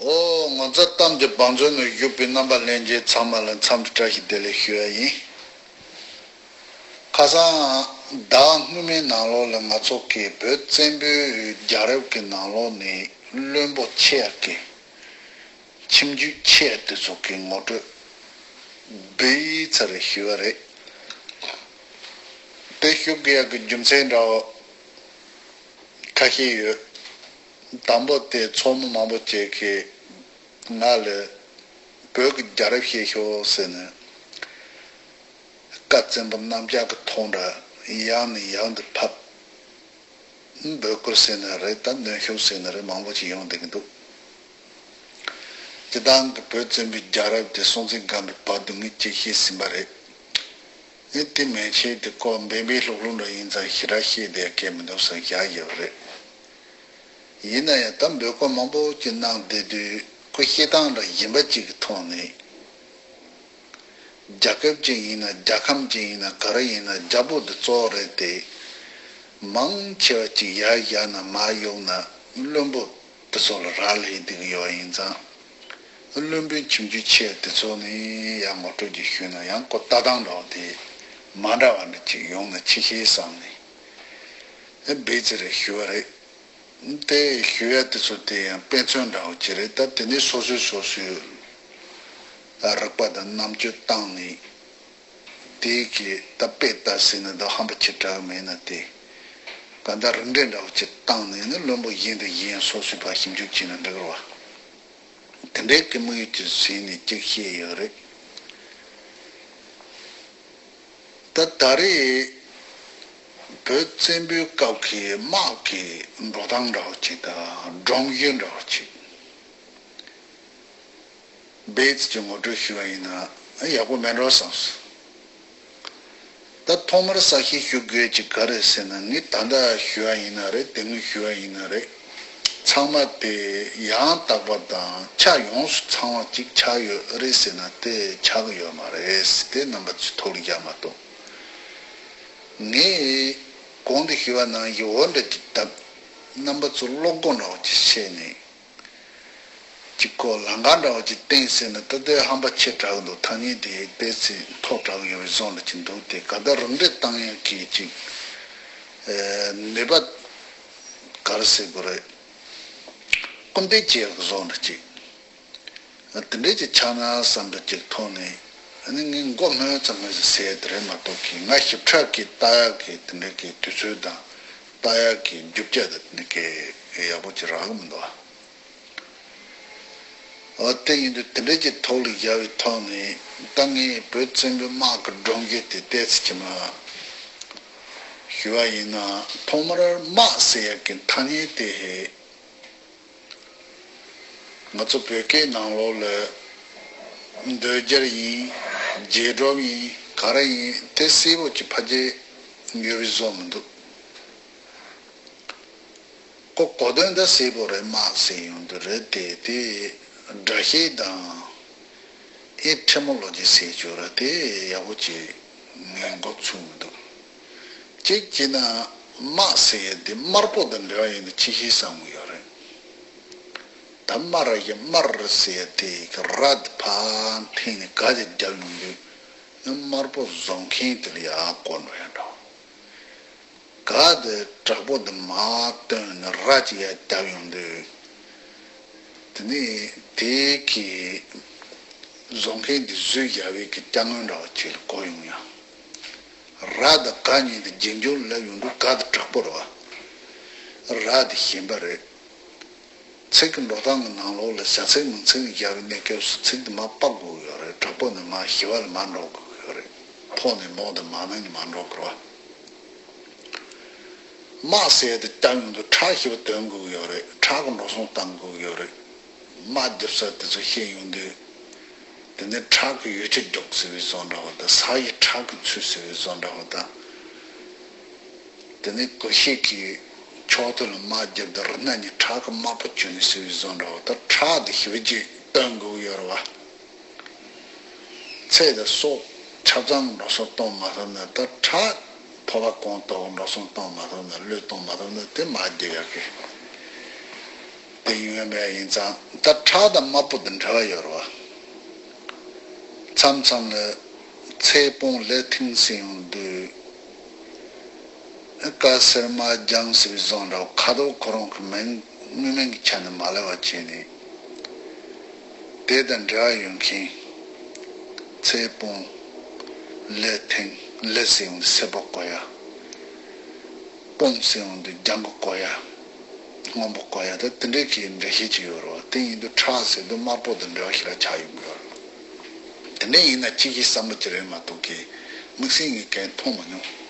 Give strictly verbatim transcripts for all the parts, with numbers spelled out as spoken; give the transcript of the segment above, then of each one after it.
ཨོ། ངོ་མཚར་གཏམ་གྱི་བང་མཛོད་ནང་བཞུགས་པའི་རྣམ་པ་ལྷན་རྒྱས་ཚང་མ་ལ་འཚམས་འདྲི་བཀྲ་ཤིས་བདེ་ལེགས་ཞུ་ཡ་ཡིན། ཁ་སང་ཟླ་བ་སྔོན་མའི་ནང་ལོགས་ལ་ང་ཚོ་གི་བོད་བཙན་པོའི་རྒྱལ་རབས་ཀྱི་ནང་ལོགས་ནས་བློན་པོ་ཆེ་ཡ་གི་ཁྱིམ་རྒྱུད་ཆེ་ཡ་དེ་ཚོ་གི་ངོ་སྤྲོད་སྦིས་ཚར་རེ་ཞུས་པ་རེད། དེ་ཞུ་དགོས་ཡ་གི་རྒྱུ་མཚན་འདྲ་བོ་ཁ་ཤས་ཡོད། དང་པོ་དེ་ཚོགས་མི་མང་པོ་ཅིག་གིས་ང་ལ་བོད་ཀྱི་རྒྱལ་རབས་བཤད་ཤོག་ཟེར་ནས། བཀའ་བཙན་པོ་རྣམ་གཞག་གི་ཐོག་འདྲ་ཡང་ནས་ཡང་དུ་ཕབ། འབོད་སྐུལ་ཟེར་ན་རེད། ད་གནོན་ཤུགས་ཟེར་ན་རེད། མང་པོ་ཅིག་ཡོང་བསྡད་ཀྱི་འདུག་སྤྱིར་བཏང་གི་བོད་བཙན་པོའི་རྒྱལ་རབས་དེ་སྲོང་བཙན་སྒམ་པོའི་བར་དུ་ངས་ཅིག་བཤད་ཟིན་པ་རེད། ཨེ་དེ་མན་ཆད་དེ་ཀོ་འབེན་པའི་ལྷུག་ལྷུག་འདྲ་ཡིན་ཙང་ཞེ་དྲག་བཤད་བསྡད་ཡ་གལ་མི་འདུག་བསམ་བཞག་ཡོད་རེད། ཡིན་ན་ཡང་ད་འབོད་སྐུལ་མང་པོ་ཅིག་གནང་བསྡད་དུས་ཁོ་བཤད་སྟངས་འདྲ་ཡིན་པ་ཅིག་གི་ཐོག་ནས། རྒྱལ་ཁབ་ཅིག་ཡིན་ན་རྒྱལ་ཁམས་ཅིག་ཡིན་ན་ག་རེ་ཡིན་ན་རྒྱལ་པོ་འདི་གཙོ་བོ་རེད་དེ། མང་ཆེ་བ་ཅིག་ཡར་བཞག་ན་མར་གཡུག་ན་བློན་པོ་དེ་ཚོ་ལ་རག་ལས་བསྡད་ཀྱི་ཡོད་ཡིན་ཙང་། བློན་པོའི་ཁྱིམ་རྒྱུད་ཆེ་དེ་ཚོ་ནས་ཡང་ངོ་སྤྲོད་ཅིག་ཞུས་ན་ཡང་ཁོ་ལྟ་སྟངས་འདྲ་བོ་དེ་མ་འདྲ་བ་འདྲ་ཅིག་ཡོང་ན་ཆེ་ཤེས་བསམ་ནས། ཨེ་སྦིས་ཚར་རེ་ཞུས་པ་རེད། དེ་ཞུ་ཡ་དེ་ཚོ་དེ་ཡང་དཔེ་མཚོན་འདྲ་བོ་ཅིག་རེད། ད་དེ་ནས་སོ་སོས་སོ་སོའི་རིག་པ་དང་རྣམ་དཔྱོད་བཏང་ནས། དེ་གི་ད་དཔེ་ལྟ་ཟེར་ན་ད་ཧམ་པ་ཆེ་དྲགས་མེད་ན་དེ། ག་ད་རིགས་འགྲེ་འདྲ་བོ་ཅིག་བཏང་ནས་ནི་བློན་པོ་གཞན་དང་གཞན་སོ་སོའི་བར་ཞིབ་འཇུག་བྱས་ན་འགྲིག་རེད་བ། དེ་འདྲའི་གི་དམིགས་ཡུལ་གྱི་ཟིན་ནས་གཅིག་བཤད་ཡོད་རེད། ད་ད་རེས་བོད་བཙན་པོའི་སྐབས་ཀྱི་དམག་གི་འགྲོ་སྟངས་འདྲ་བོ་ཅིག་དང་སྒྲོམ་གཞི་འདྲ་བོ་ཅིག་སྦིས་ཀྱི་ངོ་སྤྲོད་ཞུས་པ་ཡིན་ན་ཡག་པོ་མེད་འགྲོ་བསམས། ད་ཐོག་མར་གསལ་བཤད་ཞུ་དགོས་ཀྱི་ག་རེ་ཟེར་ན། ངས་ད་ལྟ་ཞུ་བ་ཡིན་ན་རེད། དེ་སྔོན་ཞུ་བ་ཡིན་ན་རེད། ཚང་མ་དེ་ཡང་དག་པ་དང་ཆ་ཡོངས་སུ་ཚང་བ་ཅིག་ཆགས་ཡོད་རེད་ཟེར་ན་དེ་ཆགས་ཀྱི་ཡོད་མ་རེད་ཟེར་དེ་རྣམ་པ་ཚོའི་ཐུགས་ལ་བཞག་མ་གཏོགས། ངས་གོང་དུ་ཞུས་པ་ནང་བཞིན་འོ་འདྲ་ཅིག་བཏབ། རྣམ་པ་ཚོ་བློ་སྒོ་འདྲ་བོ་ཅིག་ཕྱེ་ནས། གཅིག་ཁོ་ལམ་ཁ་འདྲ་བོ་ཅིག་བསྟན་ཟེར་ན་ད་ལྟའི་ཧམ་པ་ཆེ་དྲགས་འདུག་ཐ་སྙད་དེ་ཏོག་ཙམ་མཐོ་དྲགས་ཡོད་པའི་བཟོ་འདྲ་ཅིག་འདུག་དེ་ག་ད་རིམ་གྲས་བཏང་ཡག་གི་ཅིག་ནུས་པ་ག་རེ་ཟེར་དགོས་རེད། སྐུལ་འདེད་བྱེད་ཡག་གི་བཟོ་འདྲ་ཅིག་དེ་འདྲས་ཅིག་ཆགས་ན་བསམ་འདྲ་ཅིག་ཐོག་ནས། ཨ་ནི་ངས་མགོ་སྨོས་ཙམ་སྨོས་ཙམ་ཟེར་ཡག་དེ་རེད་མ་གཏོགས་ཀྱི་ང་ཞིབ་ཕྲ་གི་ལྟ་ཡག་གི་དེ་འདྲས་ཀྱི་དུས་ཚོད་དང་ལྟ་ཡག་གི་རྒྱུ་ཆ་དང་དེ་འདྲས་ཀྱི་ཡག་པོ་ཅིག་རག་གི་མི་འདུག་ཨ། དེ་ཡིན་དུས་དེ་འདྲ་ཅིག་ཐོག་ལ་བཞག་པའི་ཐོག་ནས་ད་ངས་བོད་བཙན་པོའི་དམག་གི་སྒྲོམ་གཞི་དེ་ཏོག་ཙམ་ཅིག་མར་ཞུ་བ་ཡིན་ན། ཐོག་མར་དམག་ཟེར་ཡག་གི་ཐ་སྙད་དེ་ཧེ་ང་ཚོ་བོད་སྐད་ནང་ལོགས་ལ་འདོད་སྦྱར་ཡིན། རྗེས་གྲུབ་ཡིན། ག་རེ་ཡིན་དེ་གསལ་པོ་ཅིག་ཕལ་ཆེར་ཡོད་པའི་བཟོ་མི་འདུག་ཁོ་གོ་དོན་ད་གསལ་པོ་རེད། དམག་ཟེར་ཡོང་དུས་རེད་དེ། དེ་སྒྲ་བཤད་དང་ཨེ་ཊི་མོ་ལོ་ཇི་ཟེར་ཆོག་ར་དེ་ཡག་པོ་ཅིག་ངས་མགོ་ཚོས་མི་འདུག་གཅིག་བྱས་ན་དམག་ཟེར་ཡ་དེ་དམར་པོ་དང་འབྲེལ་བ་ཡོད་ན་ཆེ་ཤོས་བསམ་གྱི་ཡོད་རེད། ད་དམར་ཡ་དམར་ཟེར་ཡ་དེ་གི་ར་དེ་ཕར་འཐེན་ནས་ག་དེ་རྒྱབ་ཡོང་དུས་དམར་པོ་བཟོ་མཁན་དེ་ལ་ཡག་གོ་འགྲོ་ཡ་འདྲ། ག་དེ་དྲག་པོ་དེ་མར་བཏོན་ནས་ར་ཅིག་ཡར་བརྒྱབ་ཡོང་དུས། དེ་ནས་དེ་གི་བཟོ་མཁན་དེ་བཟོས་བཞག་པའི་གི་སྐྱ་རྔོན་འདྲ་བ་ཅིག་ལ་གོ་ཡོང་ཡ། ར་དང་ག་གཉིས་དེ་རྗེས་འཇུག་ལབ་ཡོང་དུས་ག་དེ་དྲག་པོ་རེད་བ། ར་དེ་ཞན་པ་རེད། ཚིག་གི་འགྲོ་སྟངས་ཀྱི་ནང་ལོགས་ལ་བྱ་ཚིག་མིང་ཚིག་བཞག་པའི་གནས་སྐབས་སུ་ཚིག་དེ་མར་ཕབ་དགོས་ཀྱི་ཡོད་རེད། དྲག་པོ་ནས་མར་ཞི་བ་ལ་མར་འགྲོ་དགོས་ཀྱི་ཡོད་རེད། ཕོ་ནས་མོ་དང་མ་ནས་མར་འགྲོ་དགོས་རེད། དམག་ཟེར་དེ་བཏང་ཡོང་དུས་ཁྲག་ཞེ་པོ་འདོན་དགོས་ཀྱི་ཡོད་རེད། ཁྲག་གི་འགྲོ་སོང་བཏང་དགོས་ཀྱི་ཡོད་རེད། དམག་རྒྱབ་ས་དེ་ཚོ་བཤད་ཡོང་དུས། དེ་ནས་ཁྲག་གི་ཡོ་བྱད་རྒྱོབ་ཟེར་བའི་བཟོ་འདྲ་བ་དང་། ས་ཡི་ཁྲག་གིས་འཚོས་ཟེར་བའི་བཟོ་འདྲ་བ་དང་། དེ་ནས་གོས་ཤེས་ཀྱི་ཕྱོགས་ཐོ་ལ་དམག་རྒྱབ་དུས་རི་སྣ་གཉིས་ཁྲག་གི་དམར་པོ་གྱོན་ནས་ཟེར་བའི་བཟོ་འདྲ་བ་དང་། ཁྲག་དེ་ཞེ་པོ་ཅིག་བཏོན་དགོས་ཀྱི་ཡོད་རེད་བ། ཚེ་དང་སྲོག་ཆ་ཚང་འགྲོ་སོང་གཏོང་མ་ཐུབ་ན། ད་ཁྲག་ཕོར་པ་གང་ཐོག་འགྲོ་སོང་གཏོང་མ་ཐུབ་ན། བློས་གཏོང་མ་ཐུབ་ན་དེ་དམག་རྒྱབ་ཡག་གི་ དེ་ཡོད་པ་ཡིན་ཙང་ད་ཁྲག་དང་དམར་པོ་དང་འབྲེལ་བ་ཡོད་རེད་བ། མཚམས་མཚམས་ལ་ཚེ་སྤོང་ལས་ཐིང་ཟེར་ཡོང་དུས། དཀར་སེར་དམར་ལྗང་ཟེར་བའི་བཟོ་འདྲ་བོ་ཁ་དོག་ཁོ་རང་གི་མིང་དངོས་མིང་གི་ཆ་ནས་མ་ལབ་པ་བྱས་ནས། དེ་དང་འབྲེལ་བ་ཡོད་མཁན། ཚེ་སྤོང་། ལས་ཐིང་། ལས་ཟེར་ཡོང་དུས་སེར་པོ་གོ་ཡ། སྤོང་ཟེར་ཡོང་དུས་ལྗང་གུ་གོ་ཡ། སྔོན་པོ་གོ་ཡ། ད་དེ་འདྲའི་གི་འགྲེལ་བཤད་ཅིག་ཡོད་རེད་བ། དེ་ཡིན་དུས་ཁྲག་ཟེར་དུས་དམར་པོ་དང་འབྲེལ་བ་ཞེ་དྲག་ཆགས་ཡོང་གི་ཡོད་རེད། དེ་འདྲ་ཡིན་ན་ཅིག་གིས་བསམ་བློ་ཅིག་རེད་མ་གཏོགས་གི་དམིགས་བསལ་ངས་གང་མཐོང་མ་མྱོང་།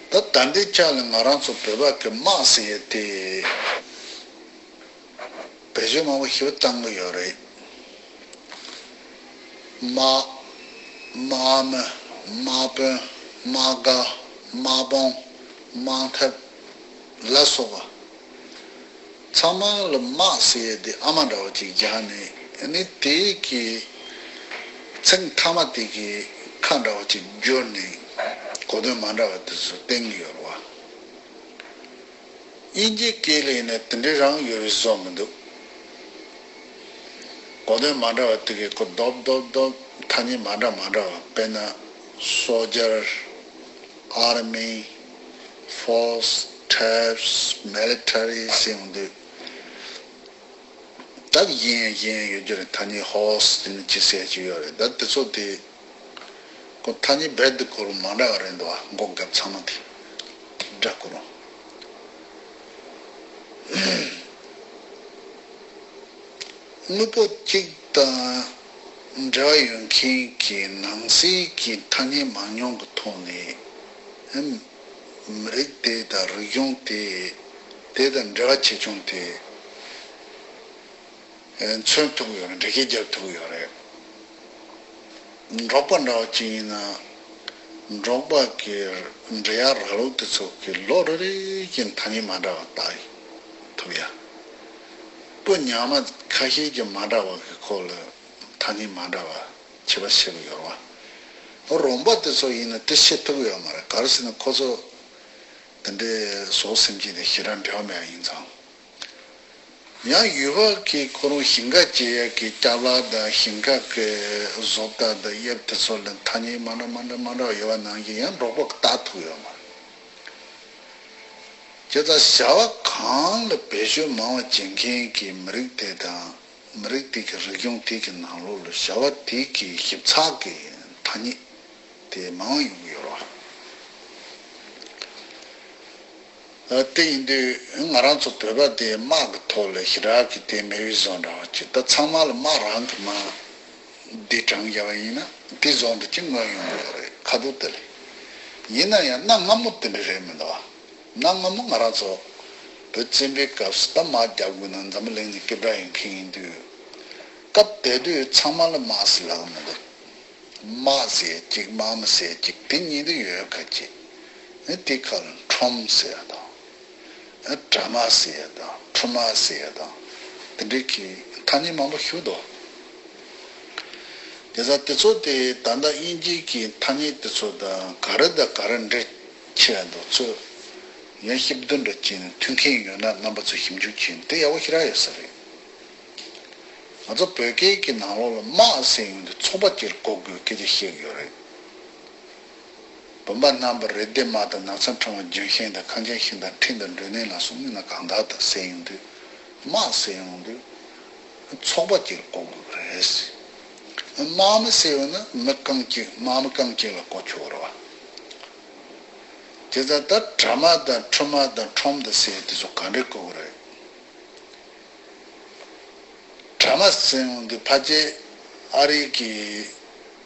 ད་ད་ལྟའི་ཆ་ལ་ང་རང་ཚོ་བོད་པ་གི་དམག་ཟེར་ཡས་དེ། བེད་སྤྱོད་མང་པོ་ཞེ་པོ་བཏང་གི་ཡོད་རེད། དམག་དམག་མི། དམག་དཔོན། དམག་སྒར། དམག་དཔུང་། དམག་འཐབ་ལ་སོགས་པ། ཚང་མ་ལ་དམག་ཟེར་ཡས་དེ་ཨ་མ་འདྲ་བོ་ཅིག་རྒྱག་ནས་ཨ་ནི་དེ་གི་ཚིག་མཐའ་མ་དེ་གི་ཁ་འདྲ་བོ་ཅིག་བསྒྱུར་ནས་གོ་དོན་མ་འདྲ་བ་དེ་ཚོ་བསྟན་གི་ཡོད་རེད་བ། དབྱིན་ཇིའི་སྐད་ལ་ཡིན་ན་དེ་འདྲའི་རང་ཡོད་པའི་བཟོ་མི་འདུག་གོ་དོན་མ་འདྲ་བ་དེ་གའི་གོ་རྡོབ་རྡོབ་རྡོབ་ཐ་སྙད་མ་འདྲ་མ་འདྲ་བ། དཔེར་ན། སོལ་ཇར། ཨར་མི། ཕོར་སི། ཊེབ་སི། མི་ལི་ཊ་རི་ཟེར་ཡོང་དུས། ད་གཞན་གཞན་ཡོད་རྒྱུ་རེད། ཐ་སྙད་ཧོར་སི་དེ་ནི་ཅི་ཟེར་གྱི་ཡོད་རེད། ད་དེ་ཚོ་དེ། ཁོ་ཐ་སྙད་རྦད་དེ་གོ་རུ་མ་འདྲ་བ་རེད་འདུག་ཨ། མགོ་འགབ་ཚང་མ་དེ་འདྲ་གོ་རུ། དངོས་པོ་གཅིག་དང་འབྲེལ་བ་ཡོད་མཁན་གྱི་ནང་གསེས་ཀྱི་ཐ་སྙད་མང་ཉུང་གི་ཐོག་ནས་མི་རིགས་དེ་དང་རིག་གཞུང་དེ་དེ་དང་འབྲེལ་བ་ཆེ་ཆུང་དེ། མཚོན་ཐུབ་ཡོད་རེད། འགྲེལ་བཤད་རྒྱབ་ཐུབ་ཡོད་རེད། འབྲོག་པ་འདྲ་བ་ཅིག་ཡིན་ན། འབྲོག་པ་གི་འབྲི་ཡག་ར་ལུག་དེ་ཚོ་གི་ལོ་རེ་རེ་བཞིན་ཐ་སྙད་མ་འདྲ་བ་བཏགས་ཐུབ་ཡ། སྤུ་ཉག་མ་ཁ་ཤས་ཀྱིས་མ་འདྲ་བ་གི་སྐོར་ལ་ཐ་སྙད་མ་འདྲ་བ་ཁྱད་པར་ཕྱེ་གི་ཡོད་རེད་བ། རོང་པ་དེ་ཚོ་ཡིན་ན་དེ་ཤེས་ཐུབ་ཡོད་མ་རེད། ག་རེ་ཟེར་ན་ཁོ་ཚོ་དེ་འདྲའི་ཟོག་སེམས་ཅན་དེ་ཞེ་དྲག་འབྲེལ་བ་མེད་པ་ཡིན་ཙང་། ཡང་ཡུལ་བབ་ཀྱིས་ཁོ་རང་ཞིང་ཁ་བྱེད་ཡག་གི་ཅ་ལག་དང་ཞིང་ཁ་གི་བཟོ་ལྟ་དང་དབྱིབས་དེ་ཚོ་ལ་ཐ་སྙད་མ་འདྲ་མ་འདྲ་མ་འདྲ་ཡོད་པ་ནང་བཞིན་ཡང་འབྲོག་པ་གིས་བལྟ་ཐུབ་ཡོད་མ་རེད། བྱས་ཙང་བྱ་བ་གང་ལ་བེད་སྤྱོད་མང་བ་བྱེད་མཁན་གྱི་མི་རིགས་དེ་དང་མི་རིགས་དེ་གི་རིག་གཞུང་དེ་གི་ནང་ལོགས་ལ་བྱ་བ་དེ་གི་ཞིབ་ཚགས་ཀྱི་ཐ་སྙད་དེ་མང་བ་ཡོང་གི་ཡོད་རེད། དེ་ཡིན་དུས་ང་རང་ཚོ་བོད་པ་དེ་དམག་གི་ཐོག་ལ་ཞེ་དྲག་གི་དེ་མེད་པའི་བཟོ་འདྲ་བ་ཅིག་ད་ཚང་མ་ལ་དམག་རང་གི་དམག་འདི་དྲངས་བཞག་པ་ཡིན་ན་དེ་བཟོ་འདྲ་ཅིག་མངོན་ཡོང་གི་ཡོད་རེད། ཁ་ཐུག་དེ་ལས་ཡིན་ན་ཡང་གནའ་སྔ་མོ་དེ་འདྲ་རེད་མི་འདུག་ཨ། གནའ་སྔ་མོ་ང་རང་ཚོ་བོད་བཙན་པོའི་སྐབས་སུ་ད་དམག་རྒྱག་དགོས་ན་འཛམ་བུ་གླིང་ནས་སྐད་གྲགས་ཡོད་མཁན་ཡིན་དུས། སྐབས་དེ་དུས་ཚང་མ་ལ་དམག་ཟེར་ལབ་གི་མི་འདུག་དམག་ཟེར་གཅིག་དམག་མི་ཟེར་གཅིག་དེ་གཉིས་དེ་ཡོད་ཁ་ཅིག་ཨ་དེ་ཁ་ལ་ཁྲོམ་ཟེར་ཡ་དང་། ཨ་གྲ་མ་ཟེར་ཡ་དང་ཁྲོ་མ་ཟེར་ཡ་དང་དེ་འདྲའི་གི་ཐ་སྙད་མང་པོ་ཞིག་འདུག་དེ་ཚ་དེ་ཚོ་དེ་ད་ལྟ་དབྱིན་ཇིའི་གི་ཐ་སྙད་དེ་ཚོ་དང་ག་རེ་དང་ག་རེ་འདྲ་ཆེ་བ་འདུག་ཚོས་ཡང་ཞིབ་འདུན་འདྲ་བྱས་ནས་མཐུན་རྐྱེན་ཡོད་ན་རྣམ་པ་ཚོས་ཞིབ་འཇུག་བྱས་ནས་དེ་ཡག་པོ་ཞེ་དྲག་ཡོད་ས་རེད། ང་ཚོ་བོད་སྐད་ཀྱི་ནང་ལོགས་ལ་དམག་ཟེར་ཡོང་དུས་ཚོགས་པ་གཅིག་ལ་གོ་དགོས་སྐད་ཆ་བཤད་ཀྱི་ཡོད་རེད། བུམ་པ་རྣམ་པར་རེག་བདེ་དམག་དང་ནགས་ཚལ་ཁྲོམ་པ་ལྗོན་ཤིང་དང་ཁང་ཆེན་ཤིང་དང་ཁྲི་དང་མགྲོན་གནས་ལ་སོགས་མི་སྣ་གང་དག་དང་ཟེར་ཡོང་དུས་དམག་ཟེར་ཡོང་དུས་ཚོགས་པ་གཅིག་ལ་གོ་དགོས་ཀྱི་རེད། དམག་མི་ཟེར་ཡོང་ན་མི་རྐང་གཅིག་དམག་མི་རྐང་གཅིག་ལ་གོ་ཆོག་རེད་བ། དེ་ལྟར་ད་གྲ་མ་དང་ཁྲོ་མ་དང་ཁྲོམ་དང་ཟེར་དེ་ཚོ་ག་འདྲས་གོ་གི་རེད། གྲ་མ་ཟེར་ཡོང་དུས་ཕལ་ཆེར་ཨ་རི་གི་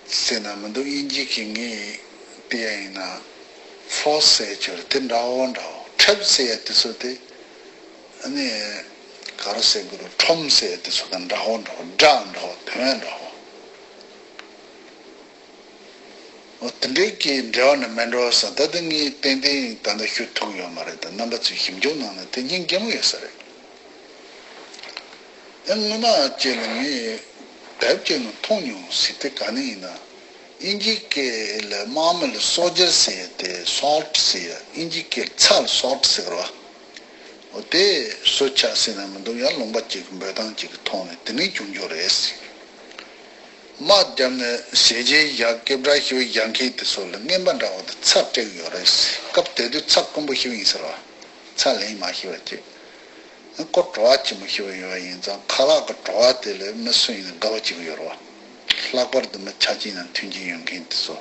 ཟེར་ན་མི་འདུག་དབྱིན་ཇི་གི་ངས་བལྟས་ཡ་ཡིན་ན་ཕོ་སི་ཟེར་ཆོག་རེད། དེ་འདྲ་བོ་འདྲ་བོ་ཁྲེབ་ཟེར་ཡ་དེ་ཚོ་དེ་ཨ་ནི་ག་རེ་ཟེར་དགོས་རེད། ཁྲོམ་ཟེར་ཡ་དེ་ཚོ་དང་འདྲ་བོ་འདྲ་བོ་སྒྲ་འདྲ་བོ་དོན་འདྲ་བོ། འོ་དེ་འདྲའི་གི་འབྲེལ་བ་ནི་མེད་འགྲོ་ས། ད་ལྟ་ངས་ཏན་ཏན་ད་ལྟ་ཞུ་ཐུབ་ཡོད་མ་རེད། ད་རྣམ་པ་ཚོས་ཞིབ་འཇུག་གནང་ན་དེ་སྙིང་རྗེ་མོ་ཡོད་ས་རེད། ཨེ་སྔོན་མ་ཅིག་ལ་ངས་དེབ་ཅིག་ནང་མཐོང་མྱོང་ཟེར། དེ་ག་ནས་ཡིན་ན། དབྱིན་ཇིའི་སྐད་ལ་དམག་མི་ལ་སོལ་ཇར་ཟེར་ཡ་དེ་སོལ་ཊི་ཟེར་ཡ། དབྱིན་ཇིའི་སྐད་ཚྭ་ལ་སོལ་ཊི་ཟེར་གི་རེད་བ། འོ་ དེ་སུ་ཆགས་སྲིད་ན་མི་འདུག་ཡང་ལུང་པ་གཅིག་གི་འབོད་སྟངས་གཅིག་གི་ཐོག་ནས་དེ་ནས་བྱུང་རྒྱུ་རེད། དམག་བརྒྱབ་ནས་ཞེ་ཆེན་བཞག་སྐད་གྲགས་ཞེ་པོ་བཞག་མཁན་དེ་ཚོ་ལ་རྔན་པ་འདྲ་བོ་དེ་ཚྭ་སྤྲད་ཀྱི་ཡོད་རེད། སྐབས་དེ་དུས་ཚྭ་དཀོན་པོ་ཞེ་པོ་ཡིན་ཟེར་བ། ཚྭ་ལེན་མ་ཤེས་པ་བྱས། ཁོ་བྲོ་བ་ཆེན་པོ་ཞེ་པོ་ཡོད་པ་ཡིན་ཙང་ཁ་ལག་གི་བྲོ་བ་དེ་ལས་མི་སུ་ཡིན་ན་དགའ་བོ་བྱེད་ཀྱི་ཡོད་རེད་བ། ལྷག་པར་དུ་མི་ཆ་ཅན་དང་མཐུན་རྐྱེན་ཡོད་མཁན་དེ་ཚོ།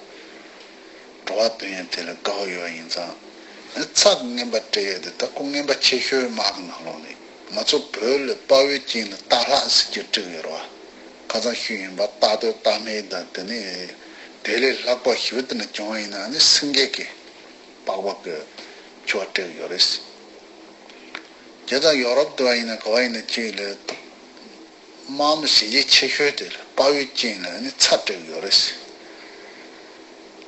བྲོ་བ་འདོན་ཡས་དེ་ལ་དགའ་བོ་ཡོད་པ་ཡིན་ཙང་། ཚྭ་གི་རྔན་པ་སྤྲད་ཡས་དེ་ད་ཁོ་རྔན་པ་ཆེ་ཤོས་དམག་གི་ནང་ལོགས་ནས་ང་ཚོ་བོད་ལ་དཔའ་བོའི་སྤྱན་ལ་སྟག་ལྷག་ཟེར་གྱི་སྤྲད་ཀྱི་ཡོད་རེད་བ། ཁ་སང་ཞུས་ཡིན་པ་སྟག་སྟོད་སྟག་སྨད་དང་དེ་ནས་དེ་ལས་ལྷག་པ་ཞེ་པོ་དེ་འདྲ་བྱུང་བ་ཡིན་ན་ནི་སེང་གེ་གི་པགས་པ་གི་ཕྱུ་པ་སྤྲད་ཀྱི་ཡོད་རེད། བྱས་ཙང་ཡོ་རོབ་དུ་བ་ཡིན་ན་ག་བ་ཡིན་ན་གཅིག་ལ། དམག་མི་གཞི་རྒྱ་ཆེ་ཤོས་དེ་ལ་དཔའ་བོའི་སྤྱན་ལ་ནི་ཚྭ་སྤྲད་ཀྱི་ཡོད་རེད།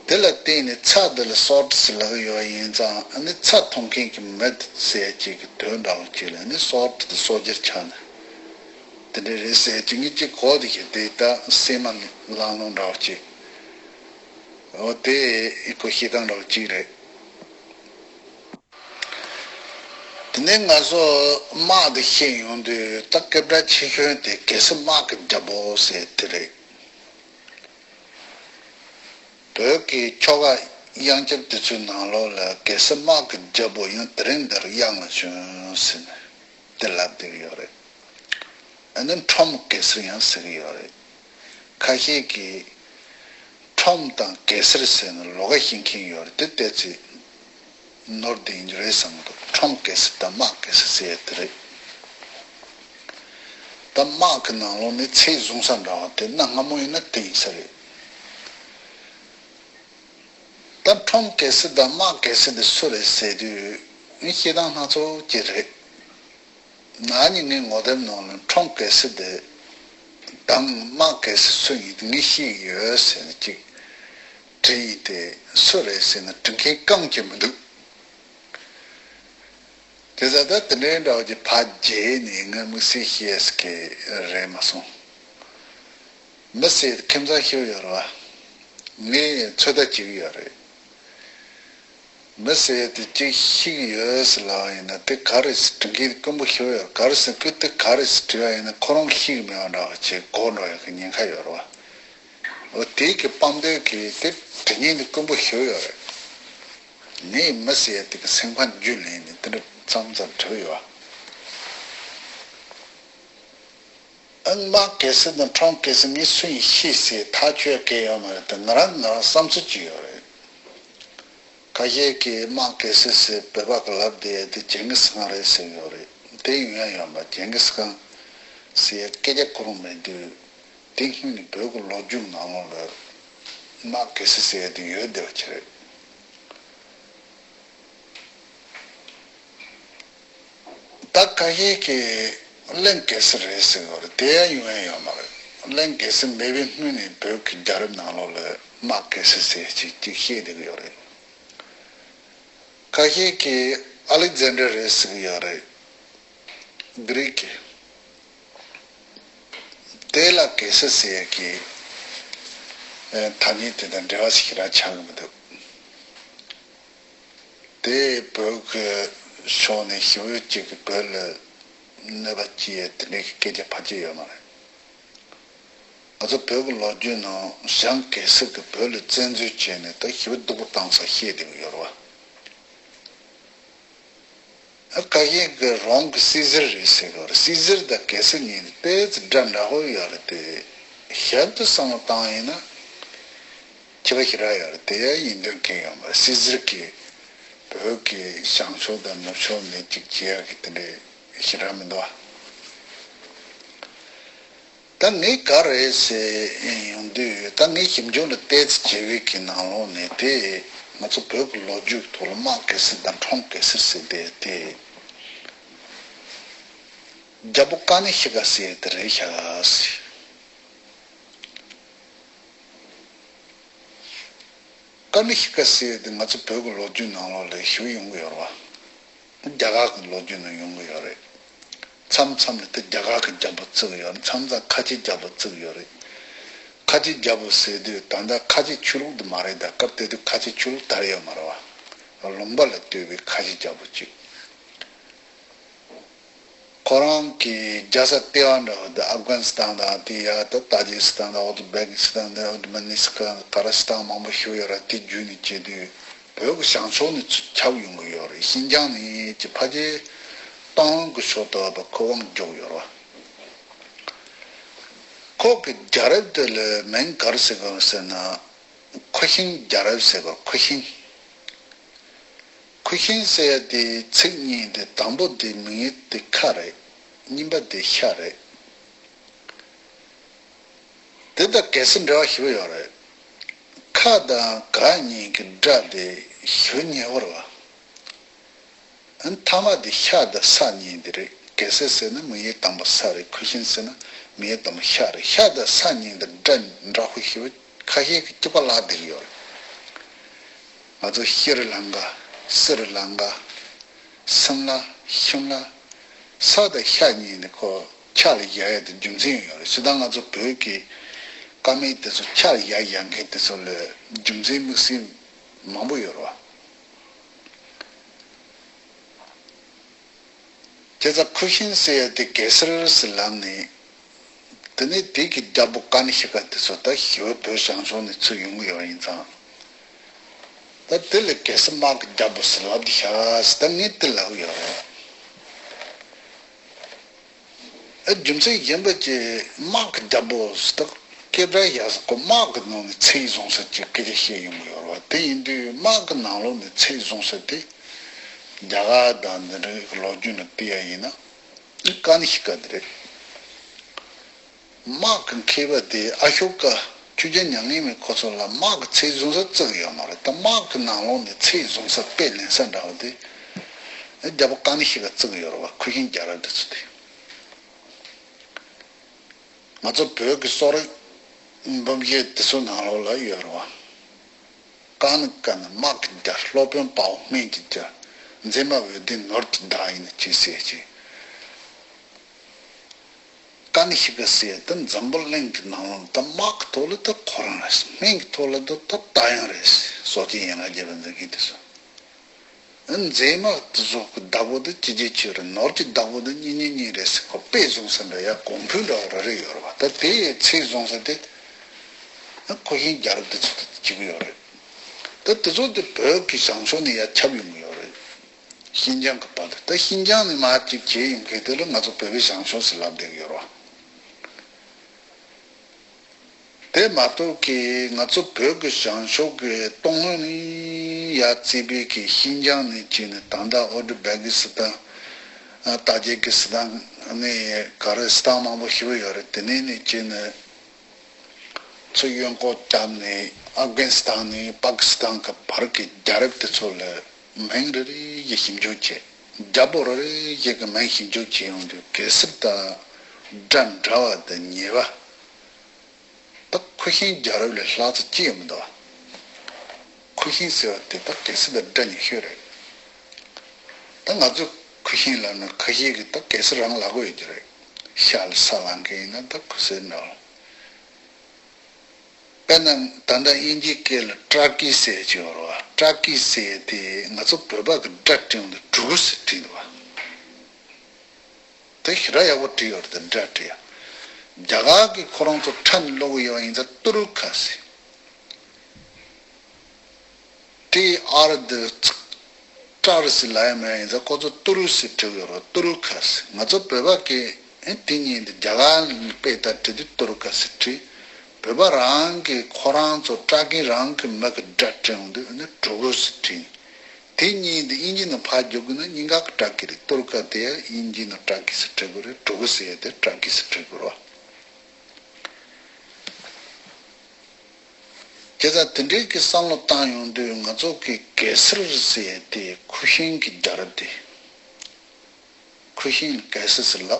དེ་ལ་བརྟེན་ནས་ཚྭ་འདི་ལ་སོལ་ཊི་ཟེར་ལབ་ཀྱི་ཡོད་པ་ཡིན་ཙང་ནི་ཚྭ་འཐུང་མཁན་གྱི་མི་ཟེར་ཅིག་གི་དོན་འདྲ་བོ་ཅིག་ལ་ནི་སོལ་ཊི་དེ་སོ་སྒྱུར་ཆགས་ནས་དེ་འདྲ་རེད་ཟེར་ཅིག་ངས་ཅིག་གོ་དེ་བཞིན་དེ་ལྟ་སྲན་མ་ལང་ལོང་འདྲ་བོ་ཅིག་འོ་དེ་ཨི་ཁོ་བཤད་སྟངས་འདྲ་བོ་ཅིག་རེད། དེ་ནས་ང་ཚོ་དམག་དེ་བཤད་ཡོང་དུས་ད་སྐད་གྲགས་ཆེ་ཤོས་དེ་གེ་སར་དམག་གི་རྒྱལ་པོ་ཟེར་དེ་རེད། བོད་ཀྱི་ཆོ་ག་དབྱངས་འཆར་དེ་ཚོའི་ནང་ལོགས་ལ་གེ་སར་དམག་གི་རྒྱལ་པོ་ཡང་དེ་རིང་འདིར་དབྱངས་ལ་བྱོན་ཟེར་ནས་དེ་ལབ་བསྡད་ཀྱི་ཡོད་རེད། ཨ་ནི་ཁྲོམ་གེ་སར་ཡང་ཟེར་གྱི་ཡོད་རེད། ཁ་ཤས་ཀྱིས་ཁྲོམ་དང་གེ་སར་ཟེར་ནས་ལོགས་ཀ་ཤེས་མཁན་ཡོད་རེད། དེ་ཏོག་ཙམ་ནོར་བསྡད་ཡིན་རྒྱུ་རེད་བསམ་གི་འདུག་ཁྲོམ་གེ་སར་དང་དམག་གེ་སར་ཟེར་ཡ་དེ་རེད། ད་དམག་གི་ནང་ལོགས་ནས་ཚད་བཟུང་ས་འདྲ་བ་དེ་གནའ་སྔ་མོ་ཡིན་ན་དེ་ཡིན་ས་རེད། ད་ཁྲོམ་གེ་སར་དང་དམག་གེ་སར་དེ་སུ་རེད་ཟེར་དུས་ངས་བཤད་སྟངས་སྣ་ཚོགས་ཅིག་རེད། ན་ནིང་ངའི་ངོ་དེབ་ནང་ལ་ཁྲོམ་གེ་སར་དེ་དང་དམག་གེ་སར་སུ་ཡིན་ངས་ཤེས་ཀྱི་ཡོད་ཟེར་ནས་ཅིག་བྲིས་ཡིན་ཏེ་སུ་རེད་ཟེར་ན་འབྲི་མཁན་རྐང་གཅིག་མི་འདུག་དེ་ཙང་ད་དེ་འདྲའི་འདྲ་བོ་ཅིག་ཕར་རྗེས་ནས་ངས་དམིགས་བསལ་བཤད་ས་གི་རེད་མ་སོང་། མི་ཟེར་ཁྱིམ་ཚང་ཞིག་ཡོད་རེད་བ། ངས་ཚོད་ལྟ་བྱེད་ཀྱི་ཡོད་རེད། མི་ཟེར་ཡ་དེ་གཅིག་ཤི་གི་ཡོད་ཟེར་ལབ་པ་ཡིན་ན་དེ་ག་རེ་ཟེར་དྲི་མཁན་དཀོན་པོ་ཞིག་ཡོད་ག་རེ་ཟེར་ཀི་དེ་ག་རེ་ཟེར་དྲི་བ་ཡིན་ན་ཁོ་རང་ཤི་གི་མེད་པ་འདྲ་བ་ཅིག་གོ་འགྲོ་ཡ་གི་ཉེན་ཁ་ཡོད་རེད་བ། འོ་དེ་གི་དཔང་འདོད་གི་དེ་དྲི་མཁན་དེ་དཀོན་པོ་ཞིག་ཡོད་རེད། ངས་མི་ཟེར་ཡ་དེ་གི་སེམས་ཁམས་རྒྱུད་ལེན་ནས་དེ་འདྲ་མཚམས་མཚམས་དྲི་བ་ཡོད་བ། ཨང་དམག་གེ་སར་དང་ཁྲོམ་གེ་སར་གཉིས་སུ་ཡིན་ཤེས་ཟེར་ཐག་ཆོད་སྐད་ཡོད་མ་རེད་དེ་ང་རང་ང་རང་བསམ་ཚུལ་ཅིག་ཡོད་རེད། ཁ་ཤས་ཀྱིས་དམག་གེ་སར་ཟེར་བོད་པ་གི་ལབ་བསྡད་དེ་ཇིང་གིས་ཁཱན་རེད་ཟེར་ཡོད་རེད། དེ་ཡོང་ཡ་ཡོད་མ་ཇིང་གིས་ཁཱན་ཟེར་སྐད་ཆ་ཁོ་རང་མེད་དུས་དེ་སྔོན་ནས་བོད་ཀྱི་ལོ་རྒྱུས་ནང་ལོགས་ལ་དམག་གེ་སར་ཟེར་དེ་ཡོད་བསྡད་པ་ཅིག་རེད། ད་ཁ་ཤས་ཀྱིས་གླིང་གེ་སར་རེད་ཟེར་གྱི་ཡོད་རེད། དེ་ཡང་ཡོང་ཡ་ཡོད་མ་རེད། གླིང་གེ་སར་མེད་པའི་སྔོན་ནས་བོད་ཀྱི་རྒྱལ་རབས་ནང་ལོགས་ལ་དམག་གེ་སར་ཟེར་ཅིག་ཅིག་བཤད་བསྡད་ཀྱི་ཡོད་རེད། ཁ་ཤས་ཀྱིས་ཨ་ལེག་ཛན་ཌར་རེད་ཟེར་གྱི་ཡོད་རེད། གྷི་རིག་གི། དེ་ལ་གེ་སར་ཟེར་ཡ་གི་ཐ་སྙད་དེ་དང་འབྲེལ་བ་ཞིག་རང་ཆགས་ཀྱི་མི་འདུག་དེ་བོད་ཀྱི་ཕྱོགས་ནས་ཞི་བའི་གཅིག་གི་བོད་ལ་གནོད་པ་སྐྱེལ་ཡས་དེ་འདྲའི་སྐད་ཆ་ཕལ་ཆེར་ཡོད་མ་རེད། ང་ཚོ་བོད་ཀྱི་ལོ་རྒྱུས་ནང་ཞང་གེ་སར་གྱིས་བོད་ལ་བཙན་འཛུལ་བྱས་ནས་ད་ཞི་བ་སྡུག་པོ་བཏང་ས་བཤད་བསྡད་ཀྱི་ཡོད་རེད་བ། ཨ་ཁ་ཤས་ཀྱིས་རོམ་གྱི་སི་ཛར་རེད་ཟེར་གྱི་ཡོད་རེད། སི་ཛར་དང་གེ་སར་གཉིས་ནི་ཏོག་ཙམ་འདྲ་འདྲ་པོ་ཡོད་རེད་དེ། ཞིབ་ཏུ་བསམ་བློ་བཏང་ཡིན་ན། ཁྱད་པར་ཞེ་དྲག་ཡོད་རེད་དེ་ཡང་ཡིན་དོན་གང་ཡང་མ་རེད། སི་ཛར་གྱིས་བོད་ཀྱི་བྱང་ཕྱོགས་དང་ནུབ་ཕྱོགས་ནས་ཅིག་བྱེད་ཡག་གི་དེ་འདྲའི་ཞེ་དྲག་མི་འདུག་ཨ། ད་ངས་ག་རེ་ཟེར་ཡོང་དུས་ད་ངས་ཞིབ་འཇུག་ལ་བལྟས་ཚེ་བྱས་པའི་གི་ནང་ལོགས་ནས་དེ་ང་ཚོ་བོད་ཀྱི་ལོ་རྒྱུས་ཐོག་ལ་དམག་གེ་སར་དང་ཁྲོམ་གེ་སར་ཟེར་དེ་དེ་རྒྱལ་པོ་ཀ་ནི་ཤི་ཀ་ཟེར་དེ་རེད་ཤག་ཟེར། ཀ་ནི་ཤི་ཀ་ཟེར་དེ་ང་ཚོ་བོད་ཀྱི་ལོ་རྒྱུས་ནང་ལོགས་ལ་ཞིག་ཡོང་གི་ཡོད་རེད་བ། རྒྱ་གར་གྱི་ལོ་རྒྱུས་ནང་ཡོང་གི་ཡོད་རེད། མཚམས་མཚམས་ལ་དེ་རྒྱ་གར་གྱི་རྒྱལ་པོ་བརྩི་གི་ཡོད་རེད། མཚམས་མཚམས་ཁ་ཆེ་རྒྱལ་པོ་བརྩི་གི་ཡོད་རེད། ཁ་ཆེ་རྒྱལ་པོ་ཟེར་དུས་ད་ལྟ་ཁ་ཆེ་ཆོས་ལུགས་དེ་མ་རེད། ད་སྐབས་དེ་དུས་ཁ་ཆེ་ཆོས་ལུགས་དར་ཡོད་མ་རེད་བ། ལུང་པ་ལ་ལྟོས་པའི་ཁ་ཆེ་རྒྱལ་པོ་གཅིག་ཁོ་རང་གི་རྒྱལ་ས་ལྟེ་བ་འདྲ་བོ་དེ་ཨབ་གྷ་ནི་སི་ཐན་དང་དེ་ཡ་ད་ཏ་ཇིག་སི་ཐན་དང་ཨུ་ཛི་བེ་ཀི་སི་ཐན་དང་ཨུ་ཛི་མ་ནི་སི་ཐན་ག་ར་སི་ཐན་མང་པོ་ཞིག་ཡོད་ར། དེ་བརྒྱུད་ནས་བྱེད་དུས་བོད་ཀྱི་བྱང་ཕྱོགས་ནས་ཚུར་ཁྱབ་ཡོང་གི་ཡོད་རེད། ཤིན་ཅང་ནས་ཀྱི་ཕལ་ཆེར་ཏང་ཡོན་གྱི་ཕྱོགས་དུ་བ་ཁོ་དབང་འཇོག་ཡོད་རེད་བ། ཁོ་གི་རྒྱལ་རབས་དེ་ལ་མིང་ག་རེ་ཟེར་དགོས་ཟེར་ན། ཁུ་ཤིང་རྒྱལ་རབས་ཟེར་དགོས། ཁུ་ཤིང་། ཁུ་ཤིང་ཟེར་ཡ་དེ་ཚིག་གཉིས་དེ། དང་པོ་དེ་མིང་ཡིག་དེ་ཁ་རེད། གཉིས་པ་དེ་ཤ་རེད། དེ་དང་གེ་སར་འབྲེལ་བ་ཞེ་པོ་ཡོད་རེད། ཁ་དང་ག་གཉིས་ཀྱི་སྒྲ་དེ་ཞེ་པོ་ཉེ་བོ་རེད་བ། ཨ་ནི་མཐའ་མ་དེ་ཤ་དང་ས་གཉིས་དེ་རེད། གེ་སར་ཟེར་ན་མིང་ཡིག་དང་པོ་ས་རེད། ཁུ་ཤིང་ཟེར་ན་མིང་ཡིག་དང་པོ་ཤ་རེད། ཤ་དང་ས་གཉིས་དེ་སྒྲ་འདྲ་པོ་ཞེ་པོ། ཁ་ཤས་ཀྱིས་གཅིག་པ་ལབ་བསྡད་ཀྱི་ཡོད་རེད། ང་ཚོ་ཤྲི་ལང་ཀ། སི་རི་ལང་ཀ། སིམ་ལ། ཤིམ་ལ། ས་དང་ཤ་གཉིས་ནི་ཁོ་ཆ་ལ་བཞག་ཡ་དེ་རྒྱུ་མཚན་ཡོད་རེད། སྤྱིར་བཏང་ང་ཚོ་བོད་ཀྱི་བཀའ་མོལ་དེ་ཚོ་ཆ་ལ་བཞག་བཞག་མཁན་དེ་ཚོ་ལ་རྒྱུ་མཚན་དམིགས་བསལ་མང་པོ་ཡོད་རེད་བ། བྱས་ཙང་ཁུ་ཤིང་ཟེར་ཡ་དེ་གེ་སར་ཟེར་ལབ་ནས། དེ་ནས་དེ་གི་རྒྱལ་པོ་ཀ་ནི་ཤི་ཀ་དེ་ཚོ་ད་ཞི་བའི་བོད་བྱང་ཕྱོགས་ནས་ཚུར་ཡོང་གི་ཡོད་ཡིན་ཙང་། ད་དེ་ལ་གེ་སར་དམག་གི་རྒྱལ་པོ་ཟེར་ལབ་དེ་ཤག་ཟེར་ད་ངས་དེ་ལབ་ཡོད་རེད། ཨ་རྒྱུ་མཚན་གཞན་པ་ཅིག་དམག་གི་རྒྱལ་པོ་ཟེར་ད་སྐད་གྲགས་ཡག་ས་ཁོ་དམག་གི་ནང་ནས་ཚད་བཟུང་ས་ཅིག་སྐད་ཆ་བཤད་ཡོང་གི་ཡོད་རེད་བ། དེ་ཡིན་དུས་དམག་གི་ནང་ལོགས་ནས་ཚད་བཟུང་ས་དེ་རྒྱ་གར་དང་འདི་འདྲའི་ལོ་རྒྱུས་ནང་བལྟས་ཡ་ཡིན་ན་ཀ་ནི་ཤི་ཀ་དེ་རེད། དམག་གི་མཁས་པ་དེ་ཨ་ཤོ་ཀ་ཆོས་རྒྱལ་མྱ་ངན་མེད་ཁོ་ཚོ་ལ་དམག་གི་ཚད་བཟུང་ས་བརྩི་གི་ཡོད་མ་རེད། ད་དམག་གི་ནང་ལོགས་ནས་ཚད་བཟུང་ས་དཔེ་ལེན་ས་འདྲ་བོ་དེ་རྒྱལ་པོ་ཀ་ནི་ཤི་ཀ་བརྩི་གི་ཡོད་རེད་བ། ཁུ་ཤིང་རྒྱལ་རབས་དེ་ཚོ་དེ། ང་ཚོ་བོད་ཀྱི་གསོ་རིག་འབུམ་བཞི་དེ་ཚོ་ནང་ལོགས་ལ་ཡོད་རེད་བ། ཀ་ནི་ཀ་ནི་དམག་གི་རྒྱལ། སློབ་དཔོན་དཔའ་བོ་སྨན་གྱི་རྒྱལ། མཛེས་མ་འོད་ལྡན་ནོར་གྱི་བདག་ཡིན་ཅེས་ཟེར་ཅིང་། ཀ་ནི་ཤི་ཀ་ཟེར་དེ་འཛམ་བུ་གླིང་གི་ནང་ལོགས་ད་དམག་གི་ཐོག་ལ་ད་ཁོ་རང་རེད། སྨན་གྱི་ཐོག་ལ་ད་ད་ད་ཡང་རེད། སོགས་ཀྱི་ཡན་ལག་བརྒྱད་པ་འཛིན་མཁན་དེ་ཚོ། མཛེས་མ་དེ་ཚོ་གི་བདག་པོ་དེ་ཅི་རྒྱལ་ཆོས་རེད། ནོར་གྱི་བདག་པོ་དེ་གཉེན་ཉེ་གཉིས་རེད་ཟེར། ཁོ་དཔེ་བཟུང་ས་འདྲ་ཡ་གོང་འཕེལ་འདྲ་བ་རེ་རེ་ཡོད་རེད་བ། ད་དེ་ཡི་ཚད་བཟུང་ས་དེ་ཁུ་ཤིང་རྒྱལ་རབས་དེ་ཚོ་དེ་གཅིག་ཡོད་རེད། ད་དེ་ཚོ་དེ་བོད་ཀྱི་བྱང་ཕྱོགས་ནས་ཡར་ཁྱབ་ཡོང་གི་ཡོད་རེད། ཤིན་ཅང་གི་བར་དུ། ད་ཤིན་ཅང་ནས་མར་གཅིག་བྱས་ཡོང་མཁན་དེ་ལ་ང་ཚོ་བོད་པའི་བྱང་ཕྱོགས་ཟེར་ལབ་བསྡད་ཀྱི་ཡོད་རེད་བ། དེ་མ་གཏོགས་ཀྱི་ང་ཚོ་བོད་ཀྱི་བྱང་ཕྱོགས་ཀྱི་སྟོད་ལུང་ནས་ཡར་བརྩིས་པའི་གི་ཤིན་ཅང་ནས་བྱས་ནས་ད་ལྟ་ཨོ་ཏི་བྷེ་ཀི་སི་ཐན། ཨ། ཏ་ཇི་ཀི་སི་ཐན་ནས་ག་རེ་སི་ཐན་མང་པོ་ཞེ་པོ་ཡོད་རེད། དེ་ནས་ནས་བྱས་ནས་ཚུར་གཡོན་ལྐོག་བརྒྱབ་ནས་ཨབ་གྷ་ནི་སི་ཐན་ནས་པ་ཀི་སི་ཐན་གྱི་བར་གྱི་རྒྱལ་རབས་དེ་ཚོ་ལ་མིང་རེ་རེ་བཞིན་ཞིབ་འཇུག་བྱས། རྒྱལ་པོ་རེ་རེ་བཞིན་གྱི་མིང་ཞིབ་འཇུག་བྱས་ཡོང་དུས་གེ་སར་དང་སྒྲ་འདྲ་བ་དང་ཉེ་བ། ད་ཁུ་ཤིང་རྒྱལ་རབས་ལས་ལྷག་ཙམ་ཅི་ཡང་མི་འདུག་ཁུ་ཤིང་ཟེར་བ་དེ་ད་གེ་སར་དང་སྒྲ་ཉེ་ཤོས་རེད། ད་ང་ཚོས་ཁུ་ཤིང་ལབ་ན་ཁ་ཤས་ཀྱིས་ད་གེ་སར་རང་ལབ་ཀྱི་ཡོད་ཀྱི་རེད། ཤ་ལ་ས་ལབ་མཁན་ཡིན་ན་ད་ཁུ་སེར་འདྲ་བ། དཔེར་ན་ད་ལྟ་དབྱིན་ཇིའི་སྐད་ལ་ཊར་ཀི་ཟེར་གྱི་ཡོད་རེད་བ། ཊར་ཀི་ཟེར་དེ་ང་ཚོ་བོད་པ་གི་སྒྲ་བྲིས་ཡོང་དུས་གྲུ་གུ་ཟེར་བྲིས་འདུག་བ། དེ་ཞེ་དྲག་ཡག་པོ་བྲིས་ཡོད་རེད། དེ་འདྲ་བྲིས་ཡ། རྒྱ་གར་གྱིས་ཁོ་རང་ཚོ་ཁྲ་ནས་ཀློག་གི་ཡོད་པ་ཡིན་ཙང་ཏུ་རུ་ཁ་ཟེར། ཊི་ཨར་འདི་ཏྲ་རུ་ཟེར་ལབ་ཡ་མེད་ཡིན་ཙང་ཁོ་ཚོ་ཏུ་རུ་ཟེར་བྲིས་ཡོད་རེད། ཏུ་རུ་ཁ་ཟེར། ང་ཚོ་བོད་པ་གིས་ཨེ་དེ་གཉིས་འདི་རྒྱ་གར་ནས་དཔེ་ལྟར་བྲིས་དུས་ཏུ་རུ་ཁ་ཟེར་བྲིས། བོད་པ་རང་གིས་ཁོ་རང་ཚོ་ཊར་ཀི་རང་གི་མི་གི་སྒྲ་བྲིས་ཡོང་དུས་ཨ་ནི་གྲུ་གུ་ཟེར་བྲིས། དེ་གཉིས་འདི་དབྱིན་ཇི་ནང་ཕར་བསྒྱུར་དགོས་ན་གཉིས་ཀ་གི་ཊར་ཀི་རེད། ཏུ་རུ་ཀ་དེ་ཡང་དབྱིན་ཇི་ནང་ཊར་ཀི་ཟེར་བྲིས་དགོས་རེད། གྲུ་གུ་ཟེར་ཡ་དེ་ཊར་ཀི་ཟེར་བྲིས་དགོས་རེད། བྱས་ཙང་དེ་འདྲའི་གི་བསམ་བློ་བཏང་ཡོང་དུས་ང་ཚོ་གི་གེ་སར་ཟེར་ཡ་དེ་ཁུ་ཤིང་གི་རྒྱལ་རབས་དེ། ཁུ་ཤིང་གེ་སར་ཟེར་ལབ།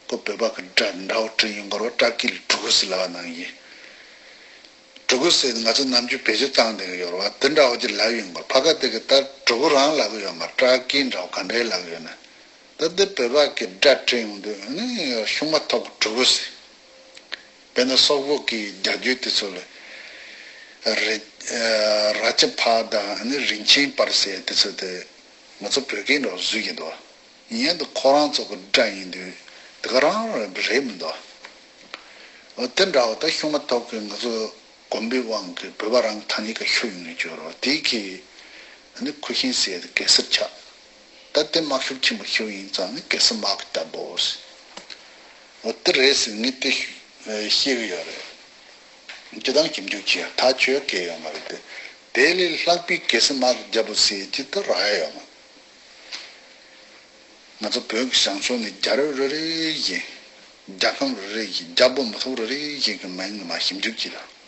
ཁོ་བོད་པ་གི་སྒྲ་འདྲ་བོ་བྲིས་ཡོང་གི་རེད་བ། ཊར་ཀི་ལ་གྲུ་གུ་ཟེར་ལབ་པ་ནང་བཞིན། གྲུ་གུ་ཟེར་ང་ཚོ་ནམ་རྒྱུན་བེད་སྤྱོད་བཏང་བསྡད་ཀྱི་ཡོད་རེད་བ། དེ་འདྲ་བོ་ཅིག་ལབ་ཡོང་གི་རེད། ཕ་ག་དེ་གི་ད་གྲུ་གུ་རང་ལབ་ཀྱི་ཡོད་མ་རེད། ཊར་ཀི་འདྲ་བོ་ག་འདྲའི་ལབ་ཀྱི་ཡོད་ན། ད་འདི་བོད་པ་གི་སྒྲ་བྲིས་ཡོང་དུས་ནི་ཤུགས་མ་ཐོགས་གྲུ་གུ་ཟེར། དཔེར་ན་སོག་པོ་གི་རྒྱ་རྒྱུད་དེ་ཚོ་ལ་རི་ར་ཅི་ཕ་དང་ནི་རིན་ཆེན་པར་ཟེར་དེ་ཚོ་དེ་ང་ཚོ་བོད་སྐད་འདྲ་བོ་བཟོས་ཀྱི་འདུག་ཡིན་དུས་ཁོ་རང་ཚོ་གི་དགྲ་ཡིན་དུས་དེ་ག་རང་རེད་མི་འདུག་འོ་དེ་འདྲ་བ་ད་ཤུགས་མ་ཐོག་གི་ང་ཚོ་གོམས་པའི་དབང་གིས་བོད་པ་རང་ཐ་སྙད་ཀ་ཤོད་ཡོང་གི་ཡོད་རེད་བ། དེ་གི་ནི་ཁུ་ཤིང་ཟེར་དེ་གེ་སར་ཆགས། ད་དེ་དམག་ཤུགས་ཆེན་པོ་ཤོད་ཡིན་ཙང་ནི་གེ་སར་དམག་གི་རྒྱལ་པོ་ཟེར། འོ་དེ་རེད་ཟེར་ངས་དེ་ཤེས་ཀྱི་ཡོད་རེད། སྤྱིར་བཏང་ཞིབ་འཇུག་བྱེད་ཡ་ཐག་ཆོད་སྐད་ཡོད་མ་རེད་དེ། དེ་ལས་ལྷག་པའི་གེ་སར་དམག་གི་རྒྱལ་པོ་ཟེར་གྱི་ད་རག་ཡ་ཡོད་མ་རེད། ང་ཚོ་བོད་ཀྱི་བྱང་ཕྱོགས་ནས་རྒྱལ་རབས་རེ་རེ་བཞིན། རྒྱལ་ཁམས་རེ་རེ་བཞིན་རྒྱལ་པོ་མི་ཐོག་རེ་རེ་བཞིན་གྱི་མིང་ལ་མར་ཞིབ་འཇུག་བྱེད་དང་།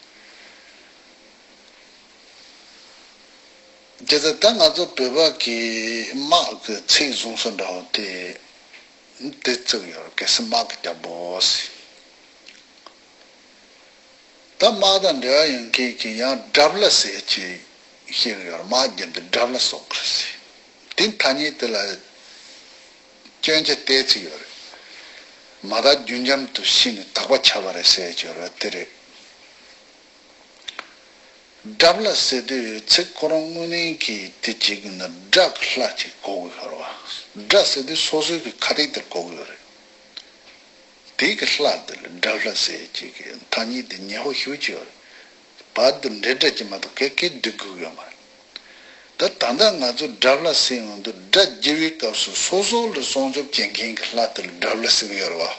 དེ་ལྟར་ད་ང་ཚོ་བོད་པ་གི་དམག་གི་ཚིག་བཟུང་སོ་འདྲ་བོ་དེ། དེ་བཙུགས་ཡོད་རེད། གེ་སར་དམག་གི་རྒྱལ་པོ་ཟེར། ད་དམག་དང་འབྲེལ་བ་ཡོད་མཁན་གྱི་ཡང་དགྲ་བླ་ཟེར་གྱི་ཤེས་ཀྱི་ཡོད་རེད། དམག་རྒྱབ་དེ་དགྲ་བླ་སོགས་རེད་ཟེར། དེ་ཐ་སྙད་དེ་ལ་སྐྱོན་ཆ་བལྟས་ཚིག་ཡོད་རེད། མ་དག་རྒྱུན་འབྱམས་དུ་ཤི་ནས་དག་པ་ཆགས་པ་རེད་ཟེར་གྱི་ཡོད་རེད། དེ་རེད། དགྲ་བླ་ཟེར་དུས་ཚིག་ཁོ་རང་དངོས་གནས་ཀྱི་དེ་གཅིག་ནི་དགྲ་གི་ལྷ་གཅིག་གོ་དགོས་ཡོད་རེད་བ། དགྲ་ཟེར་དུས་སོ་སོའི་གི་ཁ་ཐེག་དེར་གོ་དགོས་ཡོད་རེད། དེ་གི་ལྷ་དེ་ལ་དགྲ་བླ་ཟེར་གཅིག་གི་ཐ་སྙད་དེ་ཉེ་བོ་ཞེ་པོ་ཅིག་ཡོད་རེད། བར་དུ་འབྲེལ་སྒྲ་གཅིག་མ་གཏོགས་ག་གེ་བསྡུ་དགོས་ཡོད་མ་རེད། ད་ད་ལྟ་ང་ཚོ་དགྲ་བླ་ཟེར་ཡོང་དུས་དགྲ་བརྗེ་བའི་སྐབས་སུ་སོ་སོ་ལ་སྲུང་སྐྱོབ་བྱེད་མཁན་གྱི་ལྷ་དེ་ལ་དགྲ་བླ་ཟེར་གྱི་ཡོད་རེད་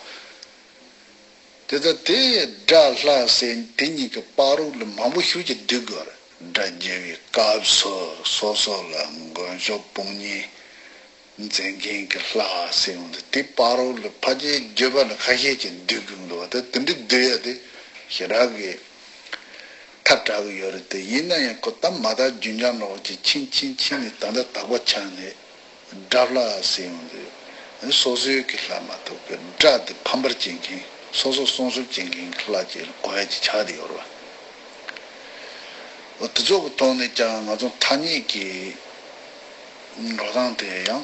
བ། དེ་ལྟར་དེ་དགྲ་ལྷ་ཟེར་དེ་གཉིས་ཀྱི་བར་རོ་ལ་མང་པོ་ཞིག་ཅིག་བསྡུ་དགོས་རེད། དགྲ་བརྗེ་བའི་སྐབས་སུ་སོ་སོ་ལ་མགོན་སྐྱོབ་དཔུང་གཉེན་མཛད་མཁན་གྱི་ལྷ་ཟེར་ཡོང་དུས་དེ་བར་རོ་ལ་ཕལ་ཆེར་བརྗོད་པ་ལ་ཁ་ཤས་ཀྱིས་བསྡུ་དགོས་འདུག་ད་དེ་འདྲ་བསྡུ་ཡ་དེ་ཞེ་དྲག་གི་ཐབས་དྲག་གི་ཡོད་རེད་དེ། ཡིན་ན་ཡང་ཁོ་ད་མ་དག་རྒྱུན་འབྱམས་རོགས་ཀྱི་ཕྱིན་ཕྱིན་ཕྱིན་ནས་ད་ལྟ་དག་པ་ཆགས་ནས། དགྲ་བླ་ཟེར་ཡོང་དུས། སོ་སོའི་གི་ལྷ་མ་གཏོགས་པའི་དགྲ་དེ་ཕམ་པར་བྱེད་མཁན། སོ་སོ་སྲུང་སྐྱོབ་བྱེད་མཁན་གྱི་ལྷ་ཅིག་ལ་གོ་ཡ་ཅིག་ཆགས་བསྡད་ཡོད་རེད་བ། འོ་དེ་ཚོ་གི་ཐོག་ནས་ཀྱང་ང་ཚོ་ཐ་སྙད་ཀྱི་འགྲོ་སྟངས་དེ་ཡང་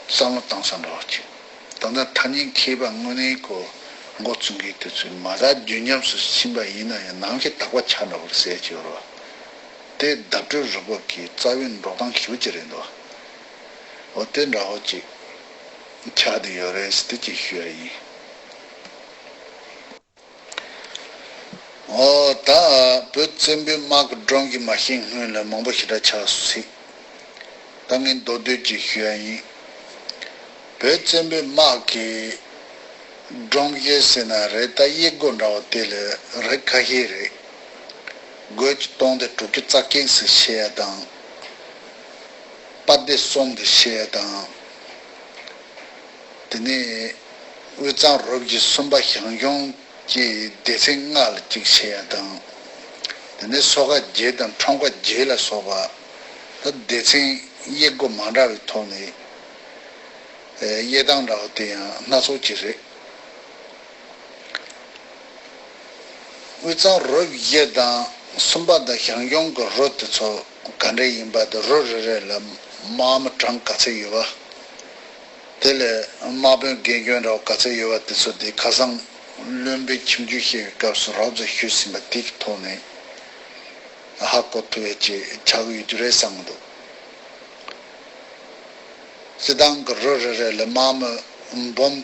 བསམ་བློ་བཏང་ས་འདྲ་བ་ཅིག་ད་ལྟ་ཐ་སྙད་མཁས་པ་དངོས་གནས་ཀོ་འགོ་ཚུགས་མཁན་དེ་ཚོས་མ་དག་རྒྱུན་ཉམས་སུ་ཕྱིན་པ་ཡིན་ན་ཡང་ནམ་ཞིག་དག་པ་ཆགས་འགྲོ་བར་ཟེར་གྱི་ཡོད་རེད་བ། དེ་བརྡ་སྤྲོད་རིག་པ་གི་རྩ་བའི་འགྲོ་སྟངས་ཞེ་པོ་ཅིག་རེད་འདུག་འོ་དེ་འདྲ་བོ་ཅིག་ཆགས་བསྡད་ཡོད་རེད་ཟེར་དེ་ཅིག་ཞུ་ཡ་ཡིན། འོ་ད་བོད་བཙན་པོའི་དམག་གི་སྒྲོམ་གྱིས་མ་བཤིག་སྔོན་ལ་མང་པོ་ཞེ་དྲག་ཆགས་སྲིད། ད་ངས་མདོར་བསྡུས་ཅིག་ཞུ་ཡ་ཡིན། བོད་བཙན་པོའི་དམག་གི་སྒྲོམ་གཞི་ཟེར་ན་རེད། ད་གཡས་སྒོ་འདྲ་བོ་དེ་ལ་རིགས་ཁ་ཤས་རེད། རྒོད་ཀྱི་སྟོང་སྡེ་དྲུག་ཅུ་རྩ་གཅིག་ཟེར་བཤད་ཡ་དང་། དཔལ་སྡེ་གསུམ་དེ་བཤད་ཡ་དང་། དེ་ནས་དབུས་གཙང་རུ་བཞི་སུམ་པ་ཞང་ཞུང་གི་སྡེ་ཚན་ལྔ་ལ་གཅིག་བཤད་ཡ་དང་། དེ་ནས་སོ་ཁ་བརྒྱད་དང་ཁྲོམ་ཁ་བརྒྱད་ལ་སོགས་པ་ད་སྡེ་ཚན་གཡས་སྒོ་མ་འདྲ་བའི་ཐོག་ནས་དབྱེ་སྟངས་འདྲ་བ་དེ་ཡང་སྣ་ཚོགས་ཅིག་རེད། དབུས་གཙང་རུ་བཞི་དང་སུམ་པ་དང་ཞང་ཞུང་གི་རུ་དེ་ཚོ་ག་འདྲ་ཡིན་པ་དང་། རུ་རེ་རེ་ལ་དམག་མི་གྲངས་ག་ཚད་ཡོད་པ། དེ་ལས་དམག་དཔོན་རྒན་གཞོན་འདྲ་བ་ག་ཚད་ཡོད་པ་དེ་ཚོ་དེ་ཁ་སང་བློན་པོའི་ཁྱིམ་རྒྱུད་བཤད་པའི་སྐབས་སུ་རོབ་ཙམ་ཞུས་ཟིན་པ་དེ་གི་ཐོག་ནས་ཧ་གོ་ཐུབ་ཡ་ཅིག་ཆགས་ཀྱི་ཡོད་རྒྱུ་རེད་བསམ་གྱི་འདུག་སྤྱིར་བཏང་གི་རུ་རེ་རེ་ལ་དམག་མི་འབུམ་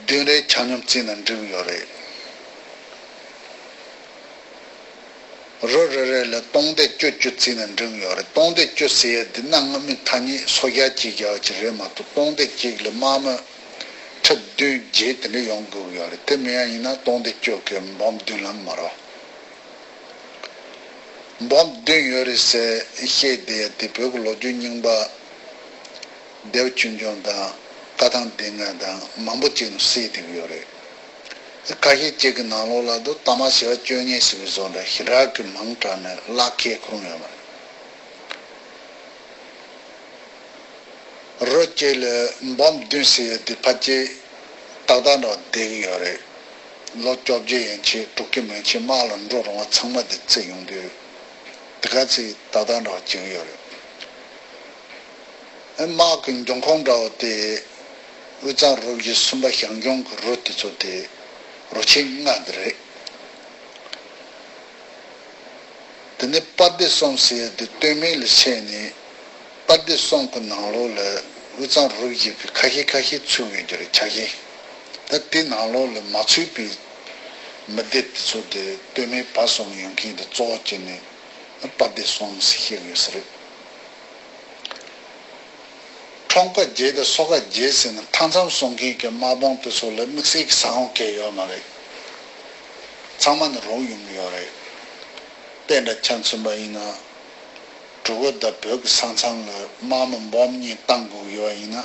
བདུན་རེ་ཆ་སྙོམས་བརྩིས་ན་འགྲིག་ཡོད་རེད། རུ་རེ་རེ་ལ་སྟོང་སྡེ་བཅུ་བཅུ་བརྩིས་ན་འགྲིག་ཡོད་རེད། སྟོང་སྡེ་བཅུ་ཟེར་ཡ་འདི་གནའ་སྔ་མོའི་ཐ་སྙད་སོ་བརྒྱ་གཅིག་བརྒྱ་ཅིག་རེད་མ་གཏོགས། སྟོང་སྡེ་གཅིག་ལ་དམག་མི་ཁྲི་བདུན་བརྒྱད་དེ་འདྲ་ཡོང་དགོས་ཡོད་རེད། དེ་མིན་ཡ་ཡིན་ན་སྟོང་སྡེ་བཅུ་གི་འབུམ་བདུན་ལ་མ་རེད། འབུམ་བདུན་ཡོད་རེད་ཟེར་བཤད་བསྡད་ཡ་དེ་བོད་ཀྱི་ལོ་རྒྱུས་རྙིང་པ་ལྡེའུ་ཆོས་འབྱུང་དང་བཀའ་ཐང་སྡེ་ལྔ་དང་མང་པོ་ཅིག་ནས་གསལ་བསྡད་ཀྱི་ཡོད་རེད། ཁ་ཤས་ཅིག་གི་ནང་ལོགས་ལ་དུ་ད་མ་ཞེ་བ་བཅོ་ལྔ་ཟེར་བའི་བཟོ་འདྲ་ཞེ་དྲག་གི་མང་དྲགས་ནས་བརླག་ཁེལ་ཁོམ་ཡོད་མ་རེད། རུ་གཅིག་ལ་འབུམ་བདུན་ཟེར་ཡོད་དེ་ཕལ་ཆེར་ཏག་ཏག་འདྲ་བསྡད་ཀྱི་ཡོད་རེད། ལོ་བཅོ་བརྒྱད་ཡན་ཆད་དྲུག་ཅུ་མན་ཆད་དམག་ལ་འགྲོ་རུང་བ་ཚང་མ་དེ་བརྩིས་ཡོང་དུས་དེ་ག་ཚོད་ཏག་ཏག་འདྲ་བ་བྱེད་ཀྱི་ཡོད་རེད། དམག་གི་འབྱུང་ཁུངས་འདྲ་བོ་དེ་དབུས་གཙང་རུ་བཞི་སུམ་པ་ཞང་ཞུང་གི་རུ་དེ་ཚོ་དེ་རུ་ཆེན་ལྔ་དེ་རེད། དེ་ནས་དཔལ་སྡེ་གསུམ་ཟེར་ཡ་དེ་སྟོད་སྨད་ལ་ཕྱེ་ནས་དཔལ་སྡེ་གསུམ་གི་ནང་ལོགས་ལ་ དབུས་གཙང་རུ་བཞི་གི་ཁ་ཤས་ཁ་ཤས་ཚུད་ཡོད་ཀྱི་རེད། ཆ་ཤས། ད་དེ་ནང་ལོགས་ལ་མ་ཚུད་པའི་མི་སྡེ་དེ་ཚོ་དེ་སྟོད་སྨད་བར་གསུམ་ཡོད་མཁན་དེ་གཙོ་བོ་བྱས་ནས་དཔལ་ལྡན་གསུམ་ཟེར་བཤད་ཡོད་ས་རེད། འཁྲུངས་སྐར་རྗེས་དང་སོ་ཀ་རྗེས་ཟེར་ནས་མཐའ་མཚམས་སྲུང་མཁན་གྱི་དམག་དཔུང་དེ་ཚོ་ལ་དམིགས་བསལ་གྱི་ས་ཁོངས་གང་ཡོད་མ་རེད། ཚང་མ་ནས་རོགས་ཡོང་གི་ཡོད་རེད། དཔེ་འདྲ་ཆ་མཚོན་པ་ཡིན་ན། འབྲུག་པ་དང་བོད་ཀྱི་ས་མཚམས་ལ་དམག་མི་འབུམ་གཉིས་བཏང་དགོས་ཡོད་ཡིན་ན།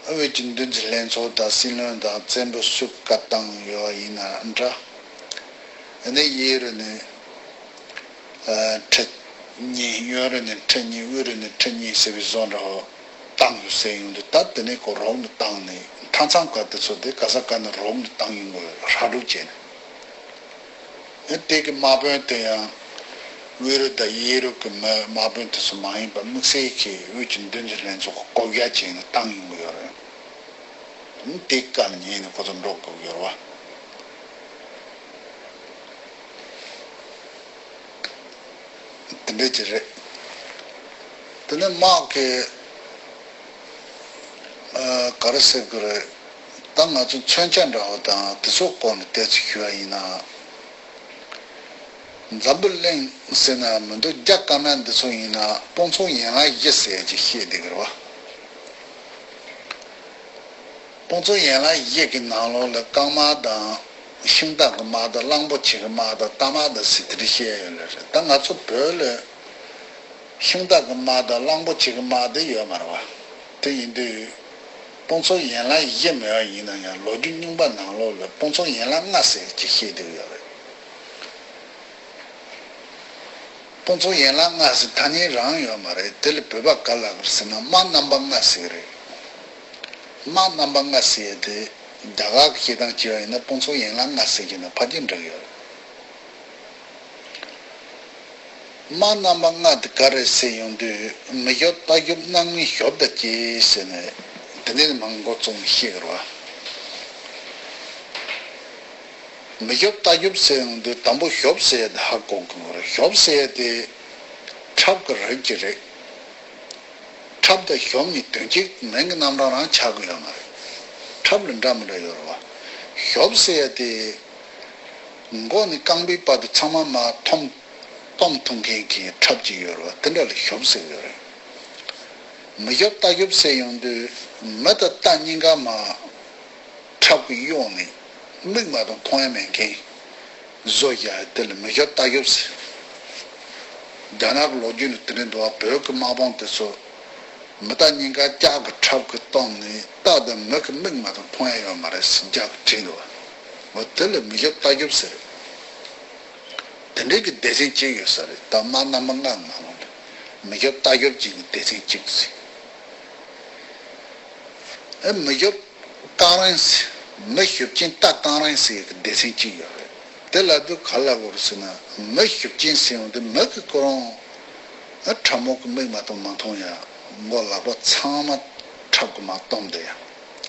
དབུས་ཀྱི་འདུ་འཛི་ལྷན་ཚོགས་དང་སྲིད་བློན་དང་བཙན་པོ་སུ་བཀའ་བཏང་ཡོད་ཡིན་ན་འདྲ། ཨ་ནི་གཡས་རུ་ནས་ཁྲི་གཉིས། གཡོན་རུ་ནས་ཁྲི་གཉིས། དབུས་རུ་ནས་ཁྲི་གཉིས་ཟེར་བའི་བཟོ་འདྲ་བོ་བཏང་ཡོད་ཟེར་ཡོང་དུས། ད་དེ་ནས་ཁོ་རོགས་ནས་བཏང་ནས་མཐའ་མཚམས་ཁག་དེ་ཚོ་དེ་ག་ས་ག་ནས་རོགས་ནས་བཏང་ཡོང་དགོས། ར་སྒྲུག་བྱས་ནས། དེ་གི་དམག་དཔོན་དེ་ཡང་དབུས་རུ་དང་གཡས་རུ་གི་མི་དམག་དཔོན་དེ་ཚོ་མ་ཡིན་པར་དམིགས་བསལ་གྱིས་དབུས་ཀྱི་འདུ་འཛི་ལྷན་ཚོགས་ཀྱི་བསྐོ་བཞག་བྱས་ནས་བཏང་ཡོང་གི་ཡོད་རེད། དེ་ག་ལ་ཉན་ནས་ཁོ་ཚོ་འགྲོ་དགོས་ཀྱི་ཡོད་རེད་བ། དེ་འདྲ་ཅིག་རེད། དེ་ནས་དམག་གི་ཨ། ག་རེ་ཟེར་དགོས་རེད། ད་ང་ཚོ་མཚོན་ཆ་འདྲ་བོ་དང་དེ་ཚོའི་སྐོར་ནས་ཏོག་ཙམ་ཞུ་བ་ཡིན་ན། འཛམ་བུ་གླིང་ཟེར་ན་མི་འདུག་རྒྱ་དཀར་ནག་འདི་ཚོ་ཡིན་ན་དཔུང་ཚོགས་ཡན་ལག་བཞི་ཟེར་ཅིག་བཤད་བསྡད་ཀྱི་རེད་བ། དཔུང་ཚོགས་ཡན་ལག་བཞི་གི་ནང་ལོགས་ལ་རྐང་དམག་དང་། ཤིང་རྟ་གི་དམག་དང་། གླང་པོ་ཆེ་གི་དམག་དང་། རྟ་དམག་དང་ཟེར་དེ་འདྲ་བཤད་ཡོད་ལ་རེད། ད་ང་ཚོ་བོད་ལ་ཤིང་རྟ་གི་དམག་དང་། གླང་པོ་ཆེ་གི་དམག་དེ་ཡོད་མ་རེད་བ། དེ་ཡིན་དུས་དཔུང་ཚོགས་ཡན་ལག་བཞི་མེད་པ་ཡིན་ན་ཡང་ལོ་རྒྱུས་རྙིང་པ་ནང་ལོགས་ལ་དཔུང་ཚོགས་ཡན་ལག་ལྔ་ཟེར་ཅིག་བཤད་བསྡད་ཡོད་རེད། དཔུང་ཚོགས་ཡན་ལག་ལྔ་ཟེར་ཐ་སྙད་རང་ཡོད་མ་རེད། དེ་ལ་བོད་པ་ག་ལབ་ཟེར་ན་དམག་རྣམ་པ་ལྔ་ཟེར་གྱི་རེད། དམག་རྣམ་པ་ལྔ་ཟེར་དེ་རྒྱ་གར་གྱི་བཤད་སྟངས་བྱས་པ་ཡིན་ན་དཔུང་ཚོགས་ཡན་ལག་ལྔ་ཟེར་གྱི་ན་ཕལ་ཆེར་འགྲིག་ཡོད་རེད། དམག་རྣམ་པ་ལྔ་དེ་ག་རེ་ཟེར་ཡོང་དུས། མི་ཞབས་རྟ་ཞབས་སྣང་མེད་ཞབས་དང་བཅས་ཟེར་ནས་དེ་ནས་མར་འགོ་བཙུགས་ནས་བཤད་ཀྱི་རེད་བ། མི་ཞབས་རྟ་ཞབས་ཟེར་ཡོང་དུས་དང་པོ་ཞབས་ཟེར་ཡ་དེ་ཧ་གོ་དགོས་རེད། ཞབས་ཟེར་ཡ་དེ་ཁྲབ་ཀྱི་རིགས་ཅིག་རེད། ཁྲབ་དང་ཞབས་གཉིས་དོན་གཅིག་མིང་གི་རྣམ་གྲངས་རང་ཆགས་ཀྱི་ཡོད་མ་རེད། ཁྲབ་ལ་འདྲ་མི་འདྲ་ཡོད་རེད་བ། ཞབས་ཟེར་ཡ་དེ་མགོ་ནས་རྐང་པའི་བར་དུ་ཚང་མ་མར་འཐོམ་གཏུམ་ཐུབ་མཁན་གྱི་ཁྲབ་ཅིག་ཡོད་རེད་བ། དེ་འདྲ་ལ་ཞབས་ཟེར་གྱི་ཡོད་རེད། མི་ཞབས་རྟ་ཞབས་ཟེར་ཡོང་དུས་མི་དང་རྟ་གཉིས་ཀ་མར་ཁྲབ་ཀྱིས་གཡོགས་ནས་མིག་མ་གཏོགས་མཐོང་ཡ་མེད་མཁན་བཟོ་བཞག་ཡ་དེ་ལ་མི་ཞབས་རྟ་ཞབས་ཟེར། རྒྱ་ནག་གི་ལོ་རྒྱུས་ནང་དེ་འདྲ་འདུག་བ། བོད་ཀྱི་དམག་དཔུང་དེ་ཚོ་མི་རྟ་གཉིས་ཀ་ལྕགས་ཀྱི་ཁྲབ་ཀྱིས་གཏུམས་ནས་རྟ་དང་མི་གི་མིག་མ་གཏོགས་མཐོང་ཡ་ཡོད་མ་རེད་ཟེར་རྒྱ་གིས་བྲིས་འདུག་བ། འོ་དེ་ལ་མི་ཞབས་རྟ་ཞབས་ཟེར། དེ་འདྲའི་གི་སྡེ་ཚན་གཅིག་ཡོད་ས་རེད། ད་དམག་རྣམ་པ་ལྔ་ནང་ལོགས་ལ་མི་ཞབས་རྟ་ཞབས་གཅིག་གི་སྡེ་ཚན་གཅིག་ཟེར། ཨེ། མི་ཞབས་རྐང་རིང་ཟེར། མི་ཞབས་ཅན་རྟ་རྐང་རིང་ཟེར་གི་སྡེ་ཚན་གཅིག་ཡོད་རེད། དེ་ལབ་དུས་ག་ལབ་དགོས་རེད་ཟེར་ན། མི་ཞབས་ཅན་ཟེར་ཡོང་དུས་མི་གི་ཁོ་རང་ཨ་ཁྲབ་མོ་གི་མིག་མ་གཏོགས་མ་མཐོང་ཡ། མགོ་ལག་པ་ཚང་མ་ཁྲབ་གིས་མར་གཏུམས་བསྡད་ཡ།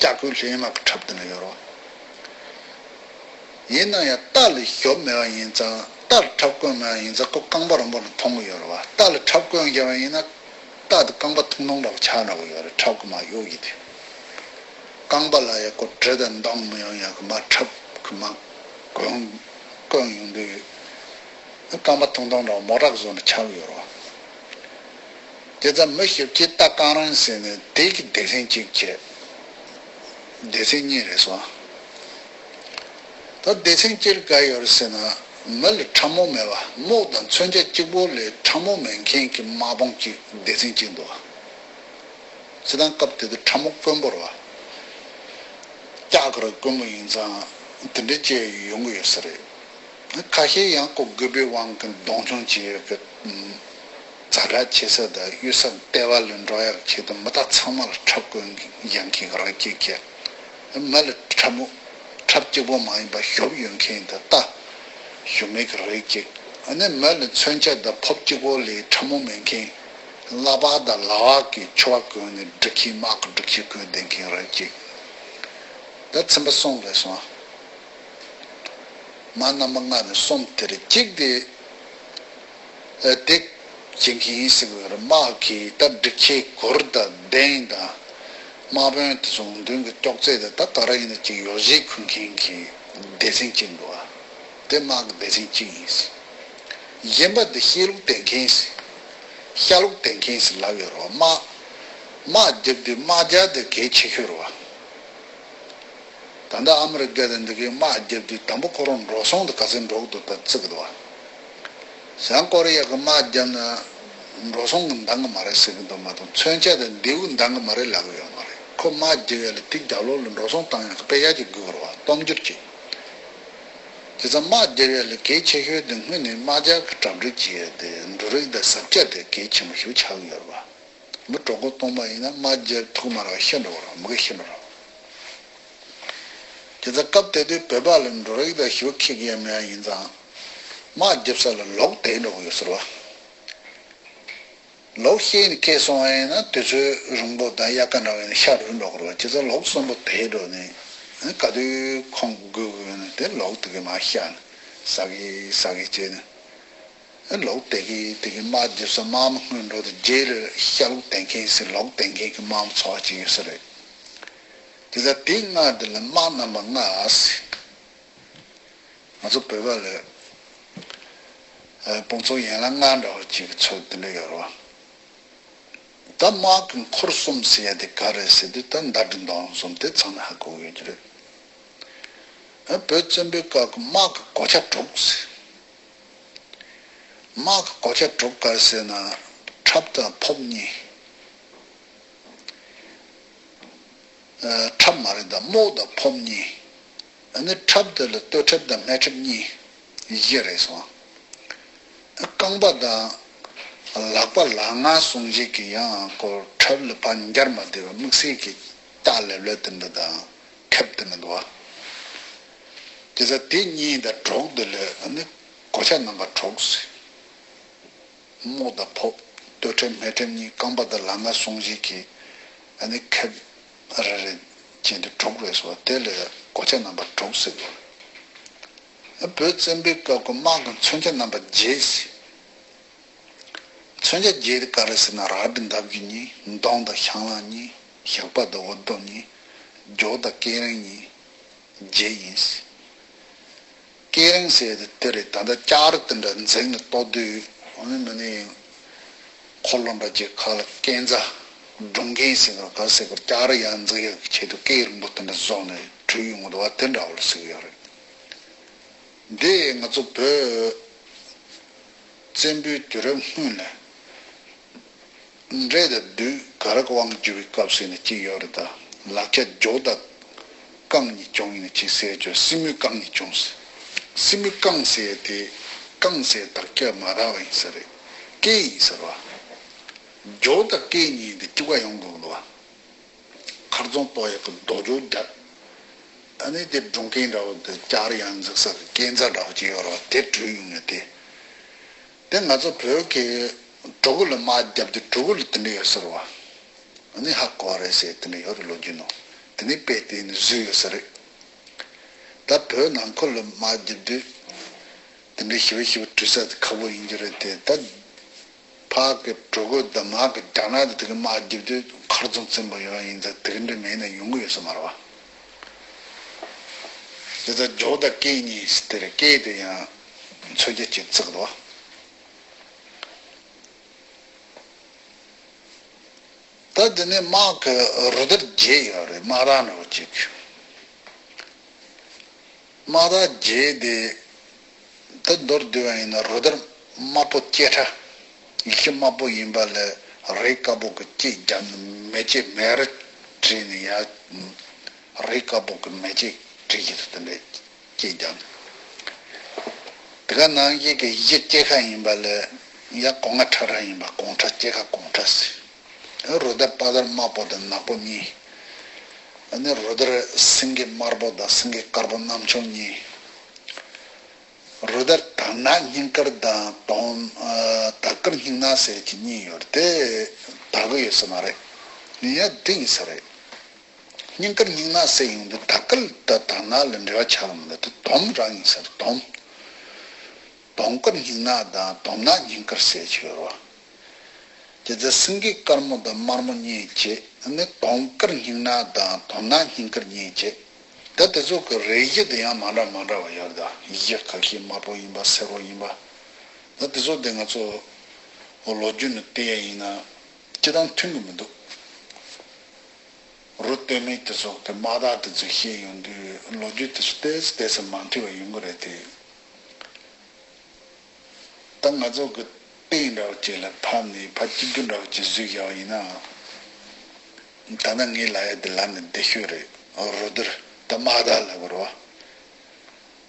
ལྕགས་སྐུད་ལྷས་མ་གི་ཁྲབ་དེ་འདྲ་ཡོད་རེད་བ། ཡིན་ན་ཡང་རྟ་ལ་ཞབས་མེད་པ་ཡིན་ཙང་། རྟ་ལ་ཁྲབ་བསྐོན་མེད་པ་ཡིན་ཙང་ཁོ་རྐང་པ་རིང་པོ་ནས་མཐོང་གི་ཡོད་རེད་བ། རྟ་ལ་ཁྲབ་བསྐོན་བཞག་པ་ཡིན་ན་རྟ་དེ་རྐང་པ་ཐུང་ཐུང་འདྲ་བོ་ཆགས་འགྲོ་གི་ཡོད་རེད། ཁྲབ་གིས་མར་གཡོགས་ཀྱི་དེ། རྐང་པ་ལ་ཡང་ཁོ་གྲི་དང་མདུང་མི་ཡོང་ཡ་གི་མར་ཁྲབ་གིས་མར་བསྐོན་བསྐོན་ཡོང་དུས། རྐང་པ་ཐུང་ཐུང་འདྲ་བོ་མོ་ཊ་བཟོ་འདྲ་ཆགས་ཀྱི་ཡོད་རེད་བ། དེ་ཙང་མི་ཞབས་ཅན་རྟ་རྐང་རིང་ཟེར་ནས་དེ་གི་སྡེ་ཚན་གཅིག་བྱས། སྡེ་ཚན་གཉིས་རེད་སོང་། ད་སྡེ་ཚན་གཅིག་ག་ཡོད་རེད་ཟེར་ན། མི་ལ་ཁྲབ་མོ་མེད་པ། རྨོག་དང་མཚོན་ཆ་གཅིག་པོ་ལས་ཁྲབ་མོ་མེད་མཁན་གྱི་དམག་དཔུང་གཅིག་སྡེ་ཚན་གཅིག་འདུག་བ། སྤྱིར་བཏང་སྐབས་དེ་དུས་ཁྲབ་མོ་དཀོན་པོ་རེད་བ། ལྕགས་ཀྱི་རིགས་དཀོན་པོ་ཡིན་ཙང་དེ་འདྲ་བྱས་ཡོང་གི་ཡོད་ས་རེད། ཁ་ཤས་ཡང་ཁོ་རྒུད་པའི་དབང་གིས་གདོང་མཆོང་བྱེད་ཡག་གི་ཛ་དྲག་ཆེ་ས་དང་གཡུལ་ས་ལྟེ་བ་ལ་འགྲོ་ཡག་ཆེད་དུ་མི་རྟ་ཚང་མ་ལ་ཁྲབ་བསྐོན་བཞག་མཁན་གྱི་རིགས་གཅིག་བྱས། མི་ལ་ཁྲབ་མོ་ཁྲབ་གཅིག་པོ་མ་ཡིན་པ་ཞབས་ཡོད་མཁན་དང་རྟ་ཞུམ་མེད་ཀྱི་རིགས་གཅིག་ཨ་ནི་མི་ལ་མཚོན་ཆ་དང་ཕོབ་གཅིག་པོ་ལས་ཁྲབ་མོ་མེད་མཁན། ལག་པ་དང་ལག་པ་གིས་ཕྱུ་པ་གོན་ནས་སྒྲིག་ཆས་དམག་གི་སྒྲིག་ཆས་གོན་བསྡད་མཁན་རིགས་གཅིག་ད་ཚན་པ་གསུམ་རེད་སོང་། དམག་རྣམ་པ་ལྔ་ནས་གསུམ་དེ་རེད། གཅིག་དེ། ཨ། དེ་ བྱེད་མཁན་ཟེར་དགོས་རེད། དམག་གི་ད་སྒྲིག་ཆས་གུར་དང་གདན་དང་དམག་དཔོན་དེ་ཚོ་མདུན་གྱི་ཅོག་ཙེ་དང་ད་ག་རེ་ཡིན་ན་ཅིག་ཡོ་བྱད་ཁུར་མཁན་གྱི་སྡེ་ཚན་གཅིག་འདུག་བ། དེ་དམག་གི་སྡེ་ཚན་གཅིག་ཡིན། གཞན་པ་དེ་ཤེས་ལུགས་ལྡན་མཁན་ཟེར། ཤ་ལུགས་ལྡན་མཁན་ཟེར་ལབ་ཡོད་རེད་བ། དམག་དམག་རྒྱབ་དུས་དམག་རྒྱགས་དེ་གལ་ཆེ་ཤོས་རེད་བ། ད་ལྟ་ཨ་མི་རི་ཀ་དང་འདི་གའི་དམག་རྒྱབ་དུས་དང་པོ་ཁོ་རང་འགྲོ་སོང་དེ་ག་ཚོད་འགྲོ་གི་འདུག་ད་བརྩི་གི་འདུག་བ། བྱང་ཀོ་རི་ཡ་གི་དམག་རྒྱབ་ན་འགྲོ་སོང་གི་འདང་གི་མ་རེད་ཟེར་གི་འདུག་མ་གཏོགས་མཚོན་ཆ་དང་མདེའུ་གི་འདང་གི་མ་རེད་ལབ་གི་ཡོད་མ་རེད། ཁོ་དམག་རྒྱབ་ཡ་ལ་དེ་རྒྱབ་ལོགས་ལ་འགྲོ་སོང་བཏང་ཡ་གི་དཔེ་ཡ་གཅིག་དགོས་རེད་བ། སྟོབས་འབྱོར་གཅིག་དེ་ཙང་དམག་རྒྱབ་ཡ་ལ་གལ་ཆེ་ཤོས་དེ་སྔོན་ནས་དམག་རྒྱགས་ཀྱི་གྲ་སྒྲིག་བྱེད་ཡ་དེ་འབྲུ་རིགས་དང་བཟའ་བཅའ་དེ་གལ་ཆེན་པོ་ཞིག་ཆགས་ཀྱི་ཡོད་རེད་བ། མི་གྲོད་ཁོག་སྟོང་པ་ཡིན་ན་དམག་རྒྱབ་ཐུག་མ་རེད་བ། ཤི་འགྲོ་གི་རེད་བ། མི་གི་ཤི་འགྲོ་རེད་བ། དེ་ཚོ་སྐབས་དེ་དུས་བོད་པ་ལ་འབྲུ་རིགས་དང་ཞོ་ཁྱེར་གི་ཡ་མེད་ཡ་ཡིན་ཙང་། དམག་རྒྱབ་ས་ལ་ལོག་བསྡད་འགྲོ་གི་ཡོད་ཟེར་བ། ལོག་ཤེས་ནས་སྐྱེས་སོང་བ་ཡིན་ན་དུས་ཚོད་རིང་པོ་དང་དབྱར་ཁ་འདྲ་བ་ཡིན་ན་ཤ་རུལ་འགྲོ་གི་རེད་བ། དེ་ཚོ་ལོག་གསོན་པོ་བསྡད་འགྲོ་ནས་ག་དུས་ཁོང་དགོས་དགོས་ན་དེ་ལོག་དེ་གི་མར་བཤའ་ནས་ཟ་གི་ཟ་གི་བྱས་ནས། ལོག་དེ་གི་དེ་གི་དམག་རྒྱབ་ས་དམག་མི་སྔོན་འགྲོ་དེ་རྗེས་ལ་ཤ་ལོག་བསྡད་མཁན་ཟེར་ལོག་བསྡད་མཁན་གྱི་དམག་མི་ཚོ་བ་ཅིག་ཡོད་ས་རེད། དེ་ལྟར་དེའི་སྔ་དེ་ལ་དམག་རྣམ་པ་ལྔ་ཟེར། ང་ཚོ་བོད་པ་ལ་ཨ་དཔུང་ཚོགས་ཡན་ལག་ལྔ་འདྲ་བ་ཅིག་གི་ཚོད་དེ་འདྲ་ཡོད་རེད་བ། ད་དམག་གི་འཁོར་གསུམ་ཟེར་ཡ་དེ་ག་རེད་ཟེར་དུས་ད་མདའ་གྲི་མདུང་གསུམ་དེ་ཚང་མས་ཧ་གོ་གི་ཡོད་ཀྱི་རེད། ཨ་བོད་བཙན་པོའི་སྐབས་ཀྱི་དམག་གི་གོ་ཆ་དྲུག་ཟེར། དམག་གི་གོ་ཆ་དྲུག་ག་རེ་ཟེར་ན། ཁྲབ་དང་ཕོབ་གཉིས། ཨ་ཁྲབ་མ་རེད་ད། རྨོག་དང་ཕོབ་གཉིས། ཨ་ནི་ཁྲབ་དེ་ལ་སྟོད་ཁྲབ་དང་སྨད་ཁྲབ་གཉིས། བཞི་རེད་སོང་། ཨ་རྐང་པ་དང་ལག་པ་ལག་ངར་སྲུང་བྱེད་ཀྱི་ཡང་སྐོར་ཁྲབ་ལ་ཕར་འབྱར་མ་བསྡད་པ་དམིགས་བསལ་གྱི་ལྕགས་ལེབ་ལེབ་དེ་འདྲ་དང་ཁེབས་དེ་འདྲ་འདུག་བ། དེ་ཚོ་དེ་གཉིས་དང་དྲུག་དེ་ལ་ཨ་ནི་གོ་ཆ་རྣམ་པ་དྲུག་ཟེར། རྨོག་དང་ཕོབ། སྟོད་ཁྲབ་སྨད་ཁྲབ་གཉིས། རྐང་པ་དང་ལག་ངར་སྲུང་བྱེད་ཀྱི་ཨ་ནི་ཁེབས་རེ་རེ་བྱས་ཏེ་དྲུག་རེད་སོ། དེ་ལ་གོ་ཆ་རྣམ་པ་དྲུག་ཟེར་གི། བོད་བཙན་པོའི་སྐབས་ཀྱི་དམག་གི་མཚོན་ཆ་རྣམ་པ་བརྒྱད་ཟེར། མཚོན་ཆ་བརྒྱད་དེ་ག་རེ་ཟེར་ན། རལ་གྲི་འདབ་བརྒྱད་གཉིས། མདུང་དང་ཤང་ལག་གཉིས། ཞགས་པ་དང་འུར་རྡོ་གཉིས། རྒྱོག་དང་སྐེ་རིང་གཉིས། བརྒྱད་ཡིན། སྐེ་རིང་ཟེར་དེ་དེ་རེད། ད་ལྟ་ལྕགས་རི་དེ་འདྲ་འཛེགས་ནས་གཏོར་དུས་ཨ་ནི་མི་ནི་འཁོར་ལོ་འདྲ་ཅིག་ཁ་ལ་སྐས་འཛེག་སྒྲུང་མཁན་ཟེར་གི་ག་ཟེར་གི། ལྕགས་རི་ཡར་འཛེག་ཡག་གི་ཆེད་དུ་སྐེ་རིང་པོ་དེ་འདྲ་བཟོས་ནས་བྲོས་ཡོང་གི་འདུག་བ། དེ་འདྲ་བོ་ལ་ཟེར་གི་ཡོད་རེད། འདི་ང་ཚོ་བོད་བཙན་པོའི་དུས་རབས་སྔོན་ལ། འདྲེ་དང་བདུད་ག་ར་གི་དབང་བསྒྱུར་བའི་སྐབས་སུ་ཡིན་ན་གཅིག་ཡོད་རེད་ད། ལག་ཆ་རྒྱོ་དང་རྐང་གཉིས་བྱུང་ཡིན་ན་གཅིག་ཟེར་ཆོག་སྲིན་མོའི་རྐང་གཉིས་བྱུང་ཟེར། སྲིན་མོའི་རྐང་ཟེར་དེ་རྐང་ཟེར་དག་ཆ་མ་རག་པ་ཡིན་ས་རེད། སྐེ་ཡིན་ཟེར་བ། རྒྱོ་དང་སྐེ་གཉིས་དེ་གཅིག་པ་ཡོང་དགོས་ལ་བ། མཁར་རྫོང་གཏོར་ཡག་གི་རྡོ་རྒྱོ་རྒྱབ། ཨ་ནི་དེ་སྒྲུང་མཁན་འདྲ་བོ་དེ་ལྕགས་རི་ཡར་འཛེག་ས་གི་སྐས་འཛེག་འདྲ་བོ་ཅིག་ཡོད་རེད་བ། དེ་བྲོས་ཡོང་ཡོད་དེ། དེ་ང་ཚོ་བོད་ཀྱི་གྲུ་གུ་ལ་དམག་རྒྱབ་དུས་གྲུ་གུ་ལ་དེ་འདྲ་ཡོད་ས་རེད་བ། ཨ་ནི་ཧ་གོ་བ་རེད་ཟེར་དེ་འདྲ་ཡོད་རེད་ལོ་རྒྱུས་ནང་། དེ་ནི་དཔེ་དེ་ནི་བཟོས་ཡོད་ས་རེད། ད་བོད་ནང་ཁུལ་ལ་དམག་རྒྱབ་དུས་དེ་འདྲ་ཞེ་པོ་ཞེ་པོ་བྲོས་ས་དེ་ཁག་པོ་ཡིན་གྱི་རེད་དེ། ད་ཕག་གི་གྲུ་གུ་དང་དམག་གི་རྒྱ་ནག་དེ་དེ་གི་དམག་རྒྱབ་དུས་མཁར་རྫོང་བཙན་པོ་ཡོད་ཡིན་ཙང་དེ་གི་འདྲ་མེད་ན་ཡོང་གི་ཡོད་ས་མ་རེད་བ། དེ་ལྟར་རྒྱོ་དང་སྐེ་གཉིས་དེ་རེད། སྐེ་དེ་ཡང་མཚོན་ཆ་ཅིག་བརྩི་གི་འདུག་བ། ད་དེ་ནས་དམག་གི་རུ་དར་བརྒྱད་ཡོད་རེད། དམག་ར་འདྲ་བོ་གཅིག་དམག་ར་བརྒྱད་དེ་ད་མདོར་བསྡུས་པ་ཡིན་ན་རུ་དར་དམར་པོ་སྐྱེས་ཁྲ། ཡེ་ཤུ་དམར་པོ་ཡིན་པ་ལས་རས་དཀར་པོ་གི་སྐེ་བརྒྱབ་ནས་མེ་ལྕེ་མེ་རི་བྲིས་ནས་ཡ། རས་དཀར་པོ་གི་མེ་ལྕེ་བྲིས་ཀྱི་འདུག་དེ་འདྲའི་སྐེ་བརྒྱབ་ནས། དེ་ག་ནང་བཞིན་གྱི་གཞི་སྐྱེས་ཁ་ཡིན་པ་ལས་ཡ་གོང་ང་ཁྲ་ཁྲ་ཡིན་པ་གོང་ཁྲ། སྐྱེས་ཁ་གོང་ཁྲ་ཟེར། རུ་དར་དཔའ་དར་དམར་པོ་དང་ནག་པོ་གཉིས། ཨ་ནི་རུ་དར་སེང་གེ་དམར་པོ་དང་སེང་གེ་དཀར་པོ་རྣམ་ཆུང་གཉིས། རུ་དར་དར་ནག་སྙིང་དཀར་དང་དོམ། ཨ་དར་དཀར་སྙིང་ནག་ཟེར་གྱི་གཉིས་ཡོད་རེད་དེ། དར་གི་ཡོད་ས་མ་རེད། ཡིན་ཡང་འདི་ཡིན་ས་རེད། སྙིང་དཀར་སྙིང་ནག་ཟེར་ཡོང་དུས་དར་དཀར་དང་དར་ནག་ལ་འབྲེལ་བ་ཆགས་མི་འདུག་དེ་དོམ་རང་ཡིན་ས་རེད། དོམ། དོམ་དཀར་སྙིང་ནག་དང་དོམ་ནག་སྙིང་དཀར་ཟེར་གྱི་ཡོད་རེད་བ། དེ་ཚེ་སེང་གེ་དཀར་མོ་དང་དམར་མོ་གཉིས་བྱས། ཨ་ནི་དུང་དཀར་སྙིང་ནག་དང་དུང་ནག་སྙིང་དཀར་གཉིས་བྱས། ད་དེ་ཚོ་གི་རས་གཞི་དེ་ཡང་མ་འདྲ་མ་འདྲ་བ་ཡོད་ད། གཞི་ཁ་ཤས་དམར་པོ་ཡིན་པ་སེར་པོ་ཡིན་པ། ད་དེ་ཚོ་དེ་ང་ཚོ་ལོ་རྒྱུས་ནས་བལྟས་ཡ་ཡིན་ན་སྤྱིར་བཏང་མཐུན་གི་མི་འདུག་རུ་སྟོད་སྨད་དེ་ཚོ་དེ་དམག་རྟགས་དེ་ཚོ་བཤད་ཡོང་དུས་ལོ་རྒྱུས་དེ་ཚོ་ཏོག་ཙམ་ཏོག་ཙམ་མ་མཐུན་པ་ཡོང་གི་རེད་དེ། ད་ང་ཚོ་གི་སྟེང་འདྲ་བ་ཅིག་ལ་ཕབ་ནས་ཕར་གཅིག་གྱུར་འདྲ་བ་ཅིག་བཟོས་བཞག་པ་ཡིན་ན། ད་ལྟ་ངས་ལབ་ཡ་དེ་ལབ་ནས་བདེ་ཤོས་རེད། རུ་སྡེར་ད་དམག་རྟགས་ལབ་དགོས་རེད་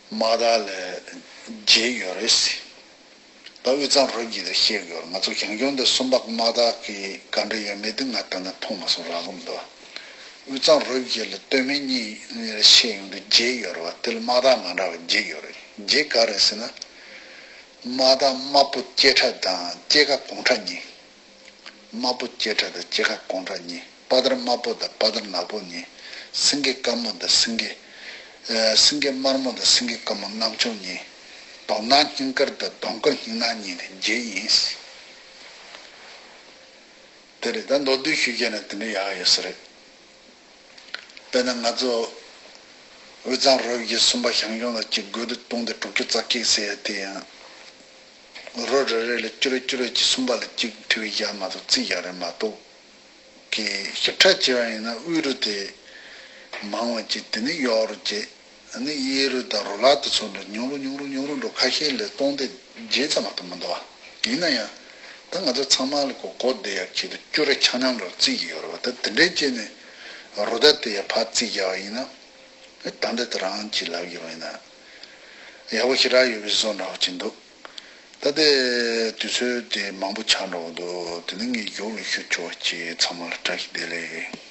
བ། དམག་རྟགས་ལ་བརྒྱད་ཡོད་རེད་ཟེར། ད་དབུས་གཙང་རུ་བརྒྱད་དེ་བཤད་དགོས་རེད། ང་ཚོ་ཞང་ཞུང་དེ་གསུམ་པ་དམག་རྟགས་ཀྱི་ག་འདྲ་ཡོད་མེད་དེ་ང་ད་ནི་མཐོང་མ་སོང་། རག་གི་མི་འདུག་དབུས་གཙང་རུ་བརྒྱད་ལ་སྟོད་སྨད་གཉིས་བཤད་ཡོང་དུས་བརྒྱད་ཡོད་རེད་བ། དེ་ལ་དམག་རྟགས་མ་འདྲ་བ་བརྒྱད་ཡོད་རེད། བརྒྱད་ག་རེ་ཟེར་ན། དམག་རྟགས་དམར་པོ་སྐྱེ་ཕྲ་དང་སྐྱེ་ཁ་གོང་ཕྲ་གཉིས། དམར་པོ་སྐྱེ་ཕྲ་དང་སྐྱེ་ཁ་གོང་ཕྲ་གཉིས། དཔའ་དར་དམར་པོ་དང་དཔའ་དར་ནག་པོ་གཉིས། སེང་གེ་དཀར་མོ་དང་སེང་གེ་ཨ། སེང་གེ་དམར་མོ་དང་སེང་གེ་དཀར་མོ་རྣམ་ཅོག་གཉིས། དུང་ནག་སྙིང་དཀར་དང་དུང་དཀར་སྙིང་ནག་གཉིས་ནི་བརྒྱད་ཡིན། དེ་རེད། ད་མདོར་བསྡུས་ཞུས་བྱས་ན་དེ་འདྲ་ཡག་ཡོད་ས་རེད། དཔེར་ན་ང་ཚོ་དབུས་གཙང་རུ་བཞི་གསུམ་པ་ཞང་ཞུང་ལ་གཅིག་དགུ་དང་སྟོང་དེ་དྲུག་ཅུ་རྩ་གཅིག་ཟེར་ཡ་དེ་ཡང་། རུ་རེ་རེ་ལ་བཅུ་རེ་བཅུ་རེ་གཅིག་གསུམ་པ་ལ་གཅིག་མཐུད་བཞག་མ་གཏོགས་རྩིས་བཞག་རེད་མ་གཏོགས། ཀྱི་ཞིབ་ཕྲ་བྱས་པ་ཡིན་ན་དབུས་རུ་དེ་མང་བ་ཅིག་དེ་ནི་གཡོག་རུ་བྱས། ཨ་ནི་གཡས་རུ་དང་རུ་ལག་དེ་ཚོ་འདྲ་ཉུང་རུ་ཉུང་རུ་ཉུང་རུ་འགྲོ། ཁ་ཤས་ལ་སྟོང་དེ་བརྒྱད་ཙམ་མ་གཏོགས་མི་འདུག་བ། ཡིན་ན་ཡང་ད་ང་ཚོ་ཚང་མ་ལ་གོ་གོ་བདེ་ཡག་ཆེད་དུ་བཅུ་རེ་ཆ་མཉམ་རུ་རྩིས་ཀྱི་ཡོད་རེད་བ། ད་དེ་འདྲའི་བྱས་ནས་རུ་ད་དེ་ཡ་ཕར་རྩིས་བཞག་པ་ཡིན་ན། ཨེ་ད་འདི་དེ་རང་གཅིག་ལབ་ཡོད་པ་ཡིན་ན། ཡག་པོ་ཞེ་དྲག་ཡོད་པའི་བཟོ་འདྲ་བོ་ཅིག་འདུག་ད་ལྟའི་དུས་ཚོད་དེ་མང་པོ་ཆགས་འགྲོ་གི་འདུག་དེ་ནི་ངས་མཇུག་ལ་ཞུ་ཆོག་ཅིག་ཚང་མ་ལ་བཀྲ་ཤིས་བདེ་ལེགས།